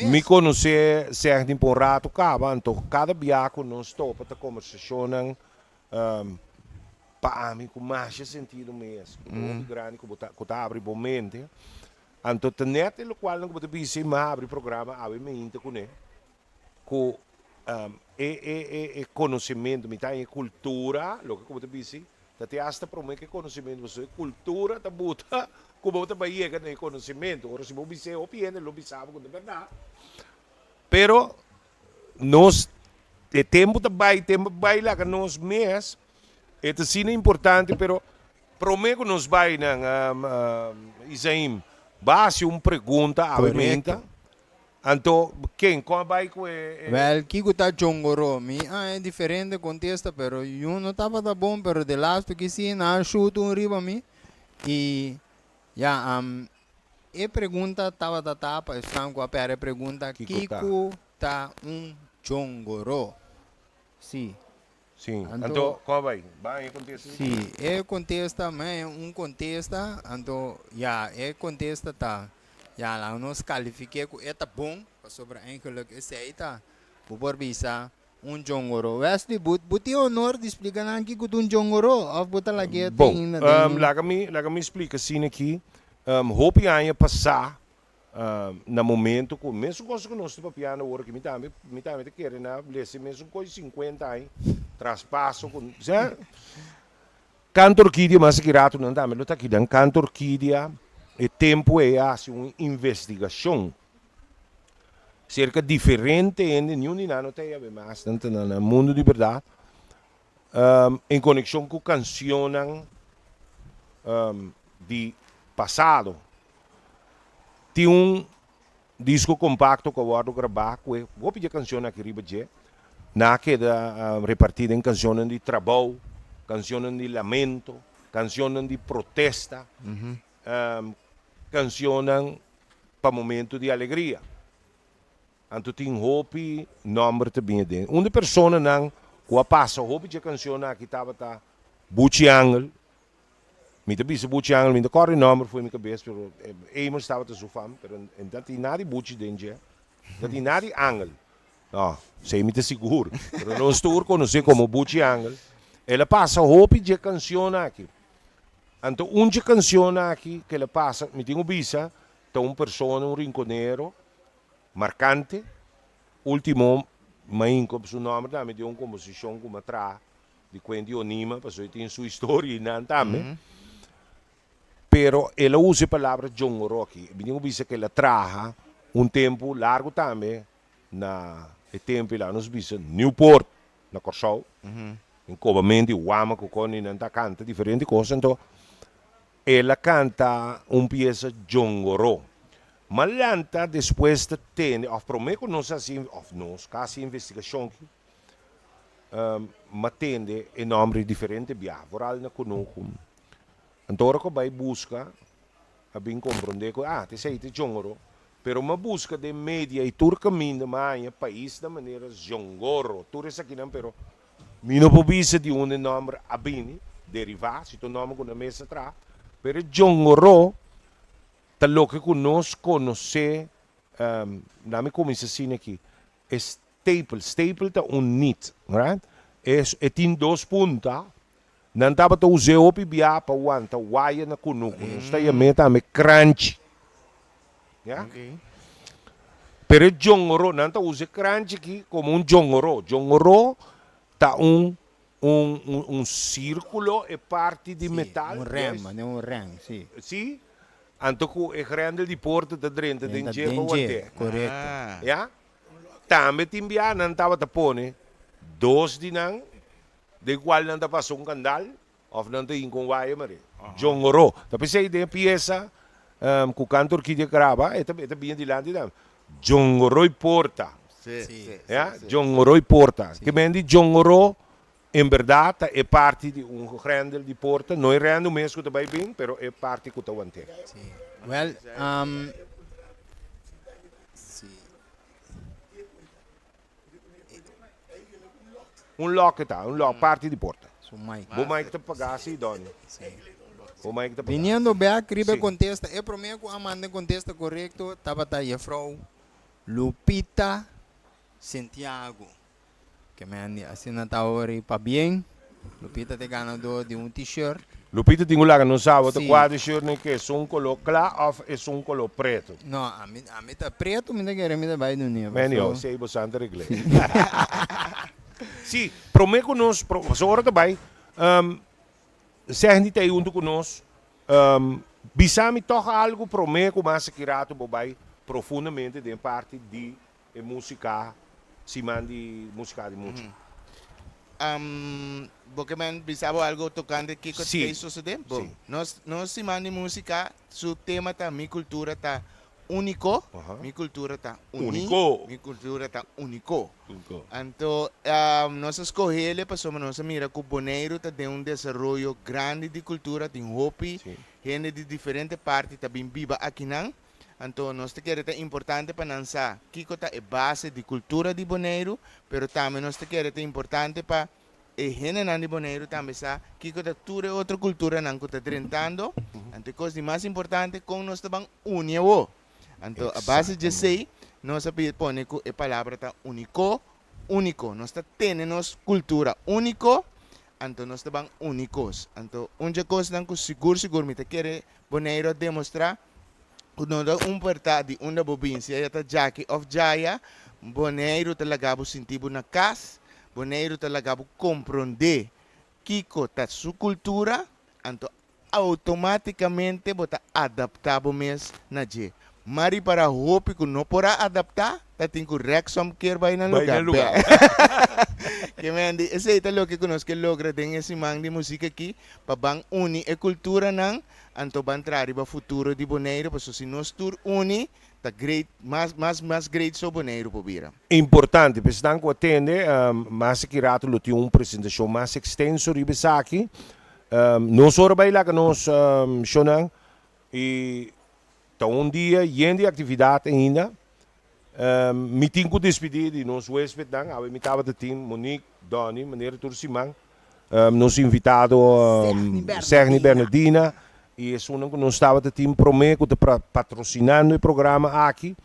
mi konosé Segni pa un ratu kaba, anto kada bia ku nos topa ta kombersashonnan. Pa ami ku masha sentido mes, ku ta hopi grandi ku bo ta ku ta abri bo mente. Anto ta nèt e lokualnan ku bo ta bisa i m'a abri programa awe meinta kuné ku e e e e konosementu, mi ta haña e kultura, loke ku bo ta bisa ta te asta promé ku e konosementu pasobra e kultura ta buta ku bo ta bai yega na e konosementu. Ora si bo bis'é hopi hende lo bisa bo ku ta bèrdat, pero nos e tempu ta bai, tempu a bai laga nos mes, e ta asina importante, pero prome ku nos bai nan Isaim ba hasi un pregunta awe menta, anto ken kon a bai ku e. Wèl, kiko ta chongoró? Mi a haña diferente kontesta, pero yun no tabata bon, pero de lastu ki si nan a shuta un riba mi i ya, E pregunta tabata ta pa esnan ku a pèrdè e pregunta, Kiko ta un chongoró? Sí. Sí. Anto, kon a bai? Ban e kontesta di Sí, e kontesta, mi un kontesta, anto ya, e kontesta ta, ya, laga nos kalifik'é ku e ta bon, pasobra eigenlijk esei ta, bo por bisa, Un jongoro. Wesley, bo bo tin honor di splika nan kiko ta un jongoro of bo ta lag'é te Bon, ainda den. laga mi laga mi splika asina aki. Hopi aña pasá, na momento ku mesun kos ku nos ta papiando awor aki, mi tambe mi tambe ta kere na lesa e mesun kos di sinkuenta aña traspaso ku sa. Kanto Orkidia mas aki ratu nan tambe lo ta aki den Kanto Orkidia e tempu ei a hasi un investigashon. Serka diferente hende, niun di nan no ta yabe mas, nan ta na mundu di bèrdat, en konekshon ku kanshonnan di pasado. Tin un disko kompakto ku a wòrdu grabá ku e hopi di e kanshonnan aki riba dje. Nan a keda repartí den kanshonnan di trabou, kanshonnan di lamento, kanshonnan di protesta, Cancionnan pa momento di alegria. Anto tin hopi nomber ta bini aden. Un di personanan cu a pasa hopi dje cancionnan aki tabata Buchi Angel. Mi ta bisa Buchi Angel, mi no ta corda e nomber for mi cabes, pero Amos tabata su fam, pero e no tin nada di Buchi den dje. No tin nada di Angel. No, esey mi ta sigur. Pero nos tur conoce como Buchi Angel. El a pasa hopi dje cancionnan aki. Anto un dje cancion aki ke la pasa, mi tin cu bisa, ta un persona, un rinconero marcante. Ultimo mainco su nomber tambe den un composicion cu mi a traha di Quenty Onima, pasobra e tin su historia einan tambe. Pero el a usa e palabra jongoro aki. Mi tin cu bisa ke el a traha un tempo largo tambe na e tempo ei la nos bisa Newport na Kòrsou. Den kobamento di wama ku koni nan ta kanta diferente kos anto el a kanta un piesa Jongoró. Ma lanta despues ta tende òf promé ku nos hasi òf nos ka hasi investigashon aki m'a tende e nòmber diferente biaha vooral na Kunuku. Anto ora ku a bai buska a bin komprondé ku ah t'esei ta Jongoró pero m'a buska den media i tur kaminda m'a haña pais na manera Zjongoro tur esakinan pero Mi no por bisa di unda e nomber a bini, derivá, si ta un nomber ku na mesa traha, pero e jongoró ta loke ku nos konosé, na mi kuminsá asina aki, e stapel, stapel ta un nit, right? E tin dos punta, nan tabata us'é hopi bia pa wanta waya na kunuku, nos ta yam'é tambe kranchi. Ya. Pero e jongoró, nan ta usa e kranchi aki komo un jongoró. Jongoró ta un un un un sírkulo, e parti di Sí, metal. un rèm, Juist. manera un rèm, sí. Sí. Anto ku e grèndel di porta ta drenta den Drenta dje pa den dje, want'é. korekto. Ya. Tambe tin bia nan tabata pone dos di nan, den kual nan ta pasa un kandal. Of nan ta hinka un waya mare. Jongoró. Ta p'esei den e piesa ku Canto Orquídea graba e ta e ta bini dilanti tambe. Jongoró i porta. Ya, jongoró i porta. Ke men di jongoró en bèrdat ta e parti di un grèndel di porta. No e rèndel mes ku ta bai bin, pero e parti ku ta want'é. Wèl, si. Un lock e ta, un lock, parti di porta. Su mic. Bo mic ta pagá si, Donny? Si. Bo mic ta pagá. Viniendo bek riba e Si. kontesta, e promé ku a manda e kontesta korekto tabata jefrou Lupita Sintiago. Ke men di asina ta ora i pabien. Lupita ta e ganadó di un t-shirt. Lupita tin ku laga nos sa bo ta Sí. kua t-shirt nan ke, esun koló kla òf esun koló pretu? No, ami ami ta pretu mi ta kere mi ta bai dun'é Menio, paso. esei bo san ta regl'é. Sí, promé ku nos, pasobra ora ta bai, Sehndi ta ei huntu ku nos. Bisa mi tòg algu promé ku mas aki ratu bo bai profundamente den parti di e músika, siman di músika di mucha. Bo ke men bisa bo algu tokante kiko Sí, ta sosodé? Bo, sí. nos nos siman di músika su tema ta Mi kultura ta Úniko, mi kultura ta uní, mi kultura ta úniko. Anto nos a skoh'el pasobra nos a mira ku Boneiru ta den un desaroyo grandi di kultura, tin hopi hende di diferente parti ta bin biba akinan. Anto nos ta kere ta importante pa nan sa kiko ta e base di kultura di Boneiru, pero tambe nos ta kere ta importante pa E hendenan di Boneiru tambe sa kiko ta tur e otro kulturanan ku ta drentando. Anto e kos di mas importante, kon nos ta ban uni awo. Anto a base dje esei nos a pidi pone ku e palabra ta uniko, úniko. Nos ta tene nos kultura úniko, anto nos ta ban uni kos. Anto un dje kosnan ku sigur sigur mi ta kere Boneiru a demostrá ku no ta importá di unda bo bin, si aya ta djaki òf djaya, Boneiru ta laga bo sinti bo na kas, Boneiru ta laga bo komprondé kiko ta su kultura, anto outomátikamente bo ta adaptá bo mes na dje. M'a ripará hopi ku no por a adaptá, ta tin ku rèksom kier bai nan lugá bèk. Ke men di, esei ta loke ku nos ke logra den e siman di musik akí, pa ban uni e kulturanan, anto ban traha riba futuro di Boneiru, pasobra si nos tur uni, Ta great, mas, mas, mas great so Boneiru por bira. Importante, pa esnan ku a tende, mas aki rato lo tin un presentashon mas ekstenso riba esaki. Nos ora bai laga nos shownan i ta un dia yen di aktividat ainda. Mi tin ku despidí di nos huespednan, awe mi tabata tin Monique, Donny, manera tur siman. Nos invitado Segni Bernardina y esunnan cu nos tabata tin prome cu ta patrocinando e programa aki.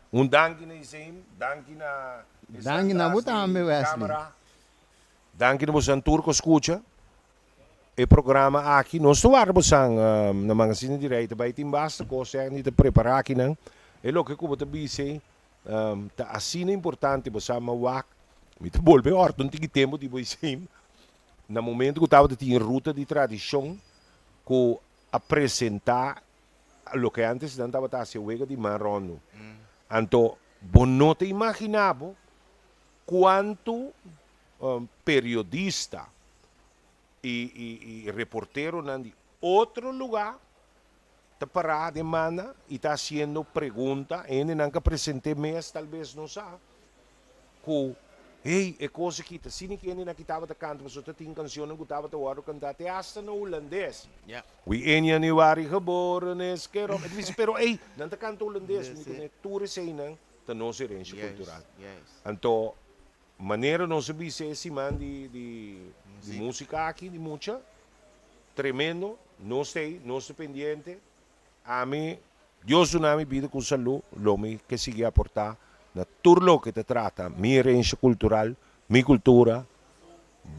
Un danki na Iseim, danki na esnan Danki na bo tras di tambe Wesley. camera. Danki na bosan tur cu a scucha e programa aki. Nos ta warda bosan na Magazine di Rey ta bay tin basta cos Segni ta prepara akinan. E loke cu bo ta bisa ey Ta asina importante bo sa ma wak mi ta bolbe ort un tiki tempo di bo isim na momento ku tabata tin ruta di tradishon ku a presenta loke antes nan tabata hasi e wega di man rondo anto bo no ta imagina bo kuantu periodista i reporteronan di otro luga ta pará den manda i ta hasiendo pregunta, hendenan ka present'é mes tal bes no sa ku hey e kos aki ta asina ki hendenan aki tabata kanta pasobra ta tin kanshonnan ku tabata wòrdu kantá te asta na hulandes. Wie in januari geboren is kerom e ta bisa pero ey nan ta kanta hulandes mi di kuné tur eseinan ta nos herensia kultural. Anto manera nos a bisa e siman di di músika aki di mucha Tremendo, nos ta ei, nos ta pendiente. Ami, Dios duna mi bida ku salú, lo mi ke sigui aportá na tur loke ta trata mi herensia kultural, mi kultura,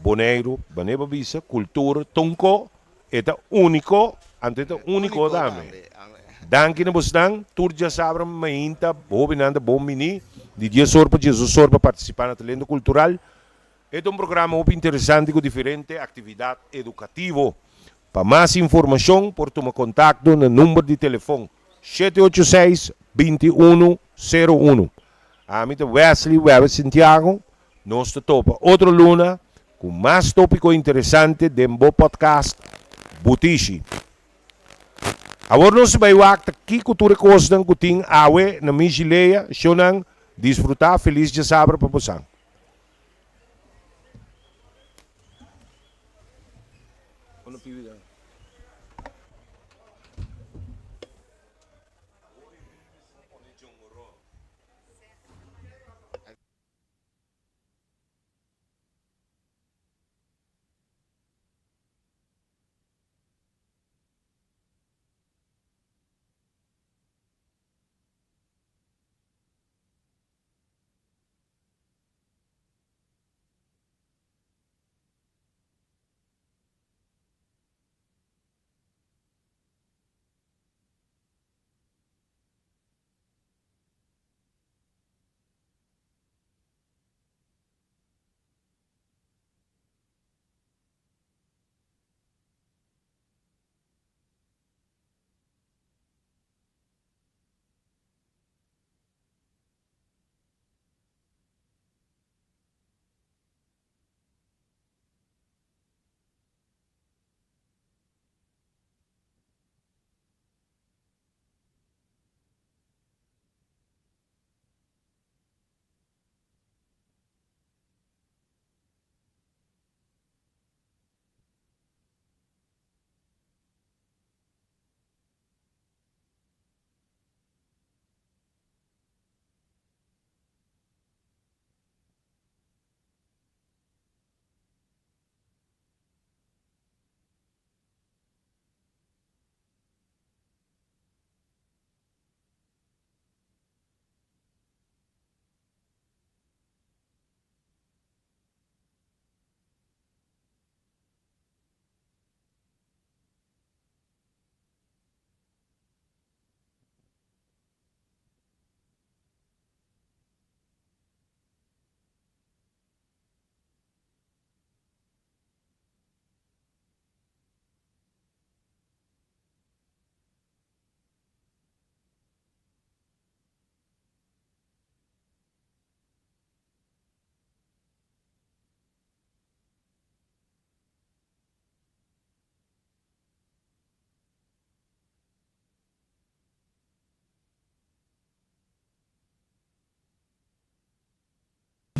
Boneiru, manera bo bisa, kultura tonko, e ta úniko, anto e ta úniko tambe. Danki na bosnan, tur djasabra mainta hóbennan ta bon biní di dies or pa diesdos or pa partisipá na Talento Kultural. E ta un programa hopi interesante ku diferente aktividat edukativo. Pa mas informashon por tuma kontakto na number di telefon shete ocho seis, binti unu, sero unu. Ami ta Wesley Weber Sintiago. Nos ta topa otro luna ku mas topiko interesante den bo podcast Butishi. Awor nos ta bai wak ta kiko tur e kosnan ku tin awe na Mishi Lea. Shownan, disfrutá, felis djasabra pa bosan.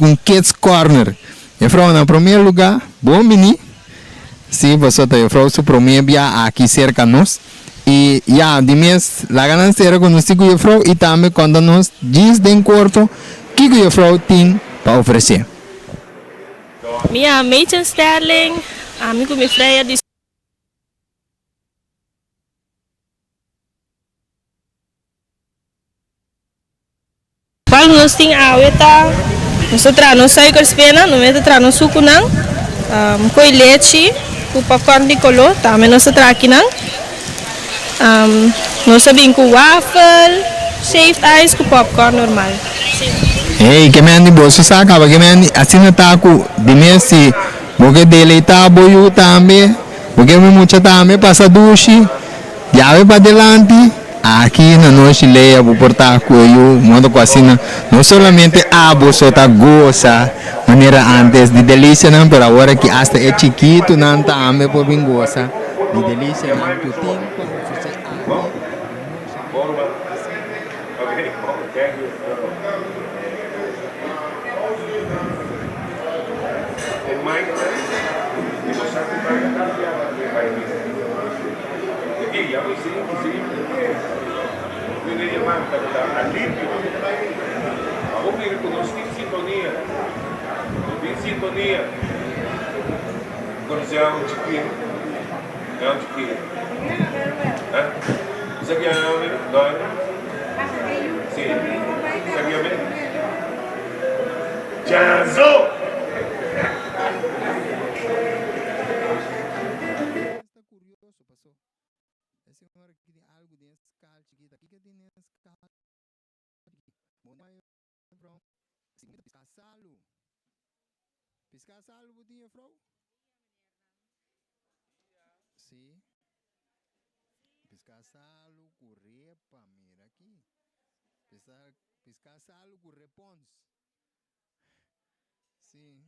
ku un Kids Corner. Jefrou, na promé lugá, bon biní. Sí, pasobra ta jefrou su promé bia aki serka nos. I ya, di mes, laga nan sera konosí ku jefrou i tambe konta nos djis den korto kiko jefrou tin pa ofresé. Mi a Machen Sterling, ami ku mi Freya di. Cual nos tin awe ta, nos ta traha nos suikerspinnan, nos mester traha nos sucunan, coy lechi cu popcorn di color, tambe nos ta traha akinan. Nos ta bin cu wafel, shaved ice cu popcorn normal. Hey, ke men di boso sa kaba ke men di asina ta ku di mes si bo ke deleita bo yu tambe, bo ke mi mucha tambe pasa dushi. Yawe padilanti, aki na nos Chilea bo por ta ku e yu modo ku asina no solamente abo so ta gosa manera antes di delicianan pero awor aki hasta e chikitunan tambe por bin gosa di delicianan ku tin pa ofrece aki na nos Ta curioso paso e señor aki tin algo den e skal chikita. Kiko tin den e skal chikita? Bo no a juffrouw? Si mi ta pisca salu. Pisca salu bo tin juffrouw? Si. Pisca salu cu repa, mira aki. Pisca pisca salu cu repons. Si.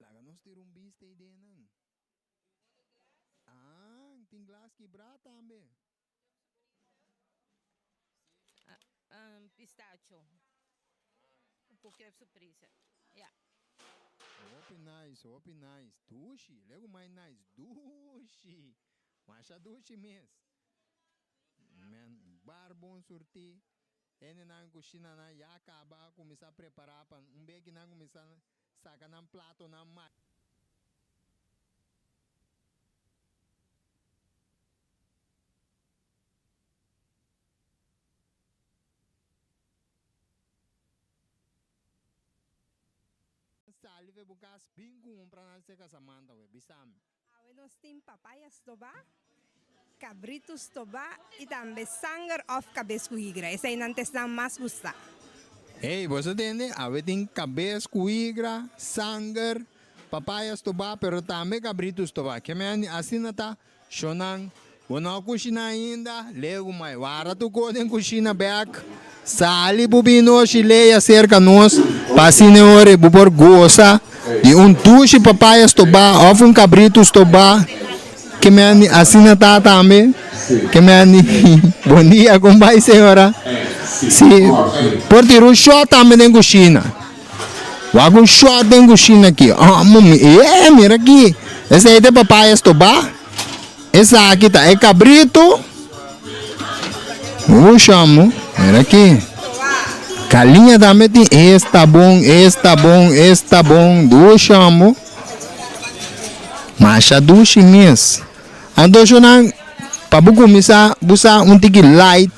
Laga nos tira un bista ei den nan. Ah, tin glas kibrá tambe. Pistacho ku crep surpresa ya. Hopi nice, hopi nice. Dushi, legu mai nice. Dushi. Masha dushi mes. Men, bar bon surti. Hendenan kushinanan ya kaba a kuminsá prepará pa un bes ki nan kuminsá saka nan platonan mai. Sali fe bo kas bin kumpra nan seka Samantha we bisami. Awe nos tin papaya stobá, kabritu stobá i tambe sanger òf kabes ku higra. Eseinan ta esnan mas gustá. Hey, boso tende? Awe tin kabes ku higra, sanger, papaya stobá, pero tambe kabritu stobá. Ke men asina ta Shonnan, bo no a kushina ainda? Legu mai, wara tur kos den kushina bek. Sali bo bin noshi lei aserka nos, pa asina e ora bo por gosa di un dushi papaya stobá òf un kabritu stobá. Ke men di asina ta tambe. Ke men di bon dia kon bai señora. Si por tira un shot tambe den kushina. Wak un shot den kushina aki. Amo mi e mira aki. Esei ta e papaya stobá. Esaki ta e kabritu. Usha amo. Mira aki. Galiña tambe tin. Esta bon, esta bon, esta bon. Dusha amo. Masha dushi mes. Anto shonan pa bo kuminsá bo sa un tiki light.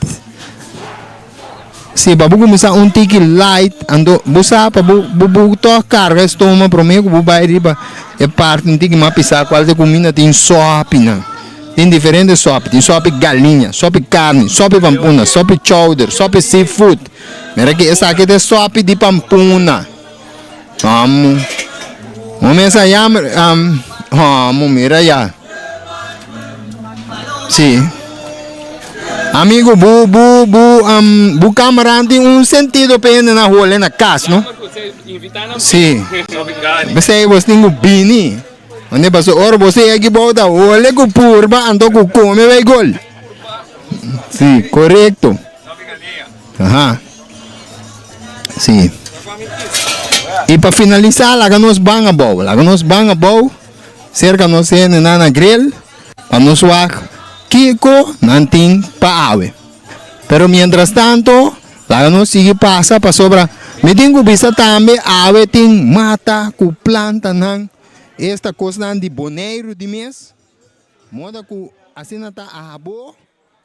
Si pa bo kuminsá un tiki light anto bo sa pa bo bo bo tòg karga e stoma promé ku bo bai riba e parti un tiki mas pisá kual ta e kuminda tin sòpinan. Tin diferente sòpi, tin sòpi galiña, sòpi karni, sòpi pampuna, sòpi chowder, sòpi seafood. Mira aki esaki ta e sòpi di pampuna. Amo. Un mesa ya, um, amo, mira ya. Sí. Amigo, bu, bu, bu, um, bu cámara tin un sentido pe hende na hole na cas, no? Sí. Besei bos tin ku bini. Onde paso ora bos e aki bou ta hole ku purba anto ku come bay gol. Sí, correcto. Aha. Sí. Y pa finalisa laga nos ban abou. Laga nos ban abou cerca nos hende nan na grill pa nos wak kiko nan tin pa awe. Pero mientras tanto laga nos sigui pasa pasobra mi tin ku bisa tambe awe tin mata ku plantanan esta kosnan di Boneiru di mes moda ku asina ta abo.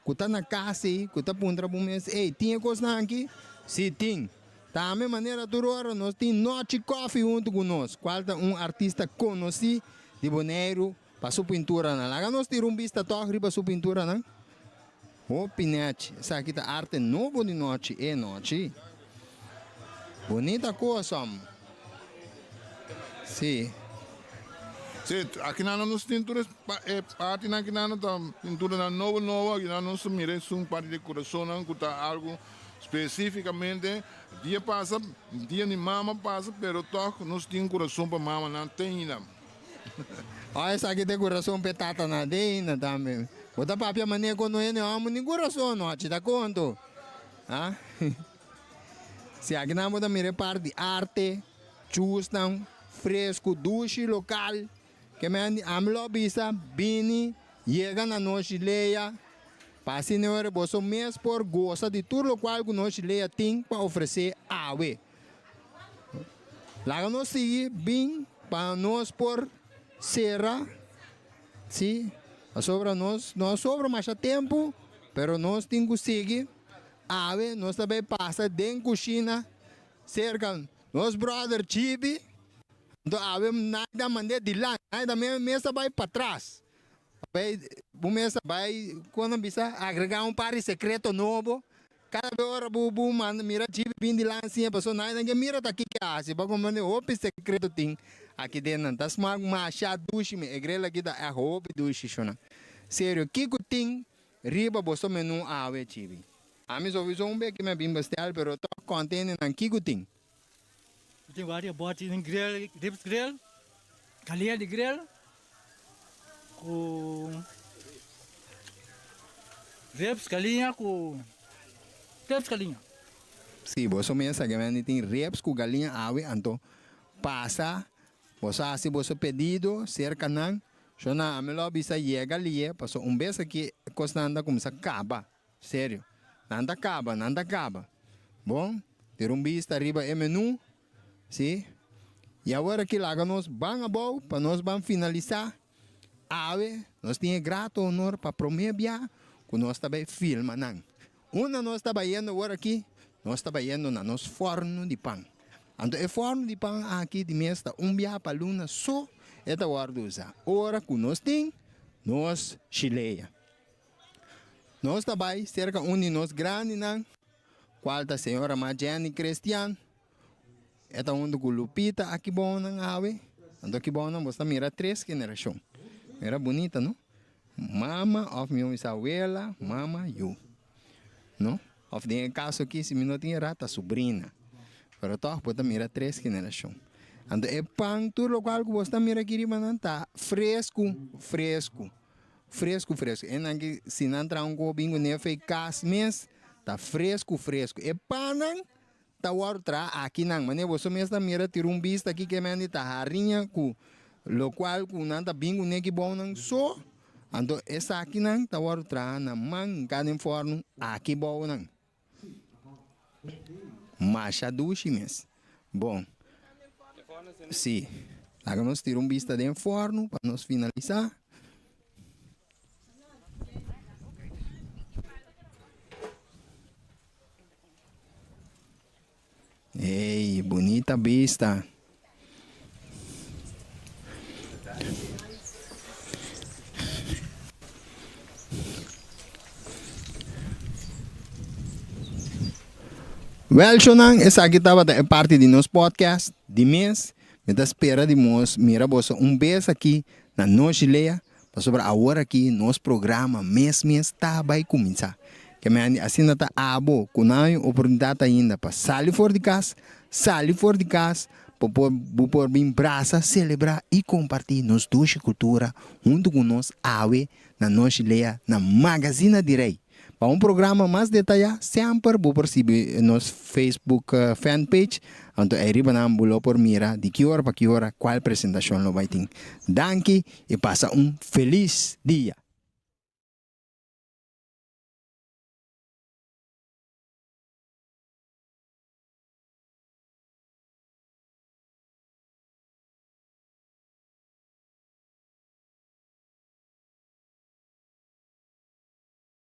Ku ta na kas ei, ku ta puntra bo mes, Ey, tin e kosnan aki? Sí, tin. Tambe manera tur ora nos tin Nochi Koffie huntu ku nos, kual ta un artista konosí di Boneiru pa su pinturanan. Laga nos tira un bista tòg riba su pinturanan. Hopi nèchi. Esaki ta arte nobo di Nochi, e Nochi. Bunita kos, hòm. Sí. Sí, akinan nos tin tur e partinan akinan ta pinturanan nobo nobo, akinan nos ta mira esun parti di kurasonnan ku ta algu spesífikamente dia pasa, dia di mama pasa, pero tòg nos tin kurason pa mamanan te ainda. Oh, esaki ta e kurason pa e tatanan te ainda tambe. Bo ta papia manera ku no hende hòmber ni kurason no, achi ta konto. Ha? Si akinan bo ta mira e parti di arte. Chusnan fresku dushi lokal ke men di ami lo bisa bini yega na nos Shilea pa asina ora boso mes por gosa di tur lokual ku nos Shilea tin pa ofresé awe. Laga nos sigui bin pa nos por sera si pasobra nos no a sobra masha tempu pero nos tin ku sigui awe nos ta bay pasa den kushina Serka nos brother Chibi, anto awe Naida mand'é dilanti, Naida mes a bai patras. Bai, bo mes a bai, kon nan bisa, agregá un par di sekreto nobo. Kada be ora bo bo manda mira Chibi bin dilanti siña pasobra Naida ke mira ta kiko e hasi, bo a komprendé hopi sekreto tin aki den nan. Ta smak masha dushi mi, e grel aki ta ègt hopi dushi shona. Serio, kiko tin riba boso menú awe, Chibi? Ami sowieso un beki mi a bin bestel pero tok container nan kico tin? Mi tin varios boti den grill, ribs grill, galia di grill cu ribs galinha cu ribs galinha. Si, boso mesa ke mende tin ribs cu galinha awe anto pasa boso haci boso pedido cerca nan, shona ami lo a bisa yega lie paso un bes aki cosnan ta cuminsa caba. Serio. Nan ta kaba, nan ta kaba. Bon, tira un bista riba e menú, sí. I awor aki laga nos ban abou pa nos ban finalisá. Awe nos tin e grato honor pa promé bia ku nos ta bai filma nan. Unda nos ta bayendo awor aki? Nos ta bayendo na nos fòrnu di pan. Anto e fòrnu di pan aki di mes ta un bia pa luna so e ta wòrdu usá, ora ku nos tin nos shilea. Nos ta bai serka un di nos grandinan, kual ta señora Ma Jenny Christian. E ta huntu ku Lupita Akibonnan awe. Anto Akibonnan bo ta mira tres generashon. Mira bunita no? Mama òf mihó bisa awela, mama, yu. No? Òf den e kaso aki si mi no tin erá ta subrina. Pero tòg bo ta mira tres generashon. Anto e pan tur lokual ku bo ta mira aki riba nan ta fresku fresku. Fresku fresku. E nan ki si nan traha un koho bin ku nefe i kas mes, ta fresku fresku. E pannan ta wòrdu traha akinan. Manera boso mes ta mira tira un bista aki ke men di ta hariña ku lokual ku nan ta bin ku neki bounan so. Anto esakinan ta wòrdu traha na man nka den fòrnu aki bounan. Masha dushi mes. Bon. Si. Laga nos tira un bista den forno pa nos finalisa. Ey, bunita bista. Wel shownan, esaki tabata e parti di nos podcast di mes. Mi ta spera di mos mira boso un bes aki na Nochi Lea. Pasobra awor aki nos programa mes mes ta bai kuminsá. Ke mende asina ta abo ku nan hay un oportunidat ainda pa sali for di kas, sali for di kas pa por bo por bin brasa, selebrá i kompartí nos dushi kultura huntu ku nos awe na Noshi Lea na Magazina di Rei. Pa un programa mas detayá, semper bo por sibi nos Facebook fanpage, anto ei riba nan bo lo por mira di ki ora pa ki ora kual presentashon lo bai tin. Danki i pasa un felis dia!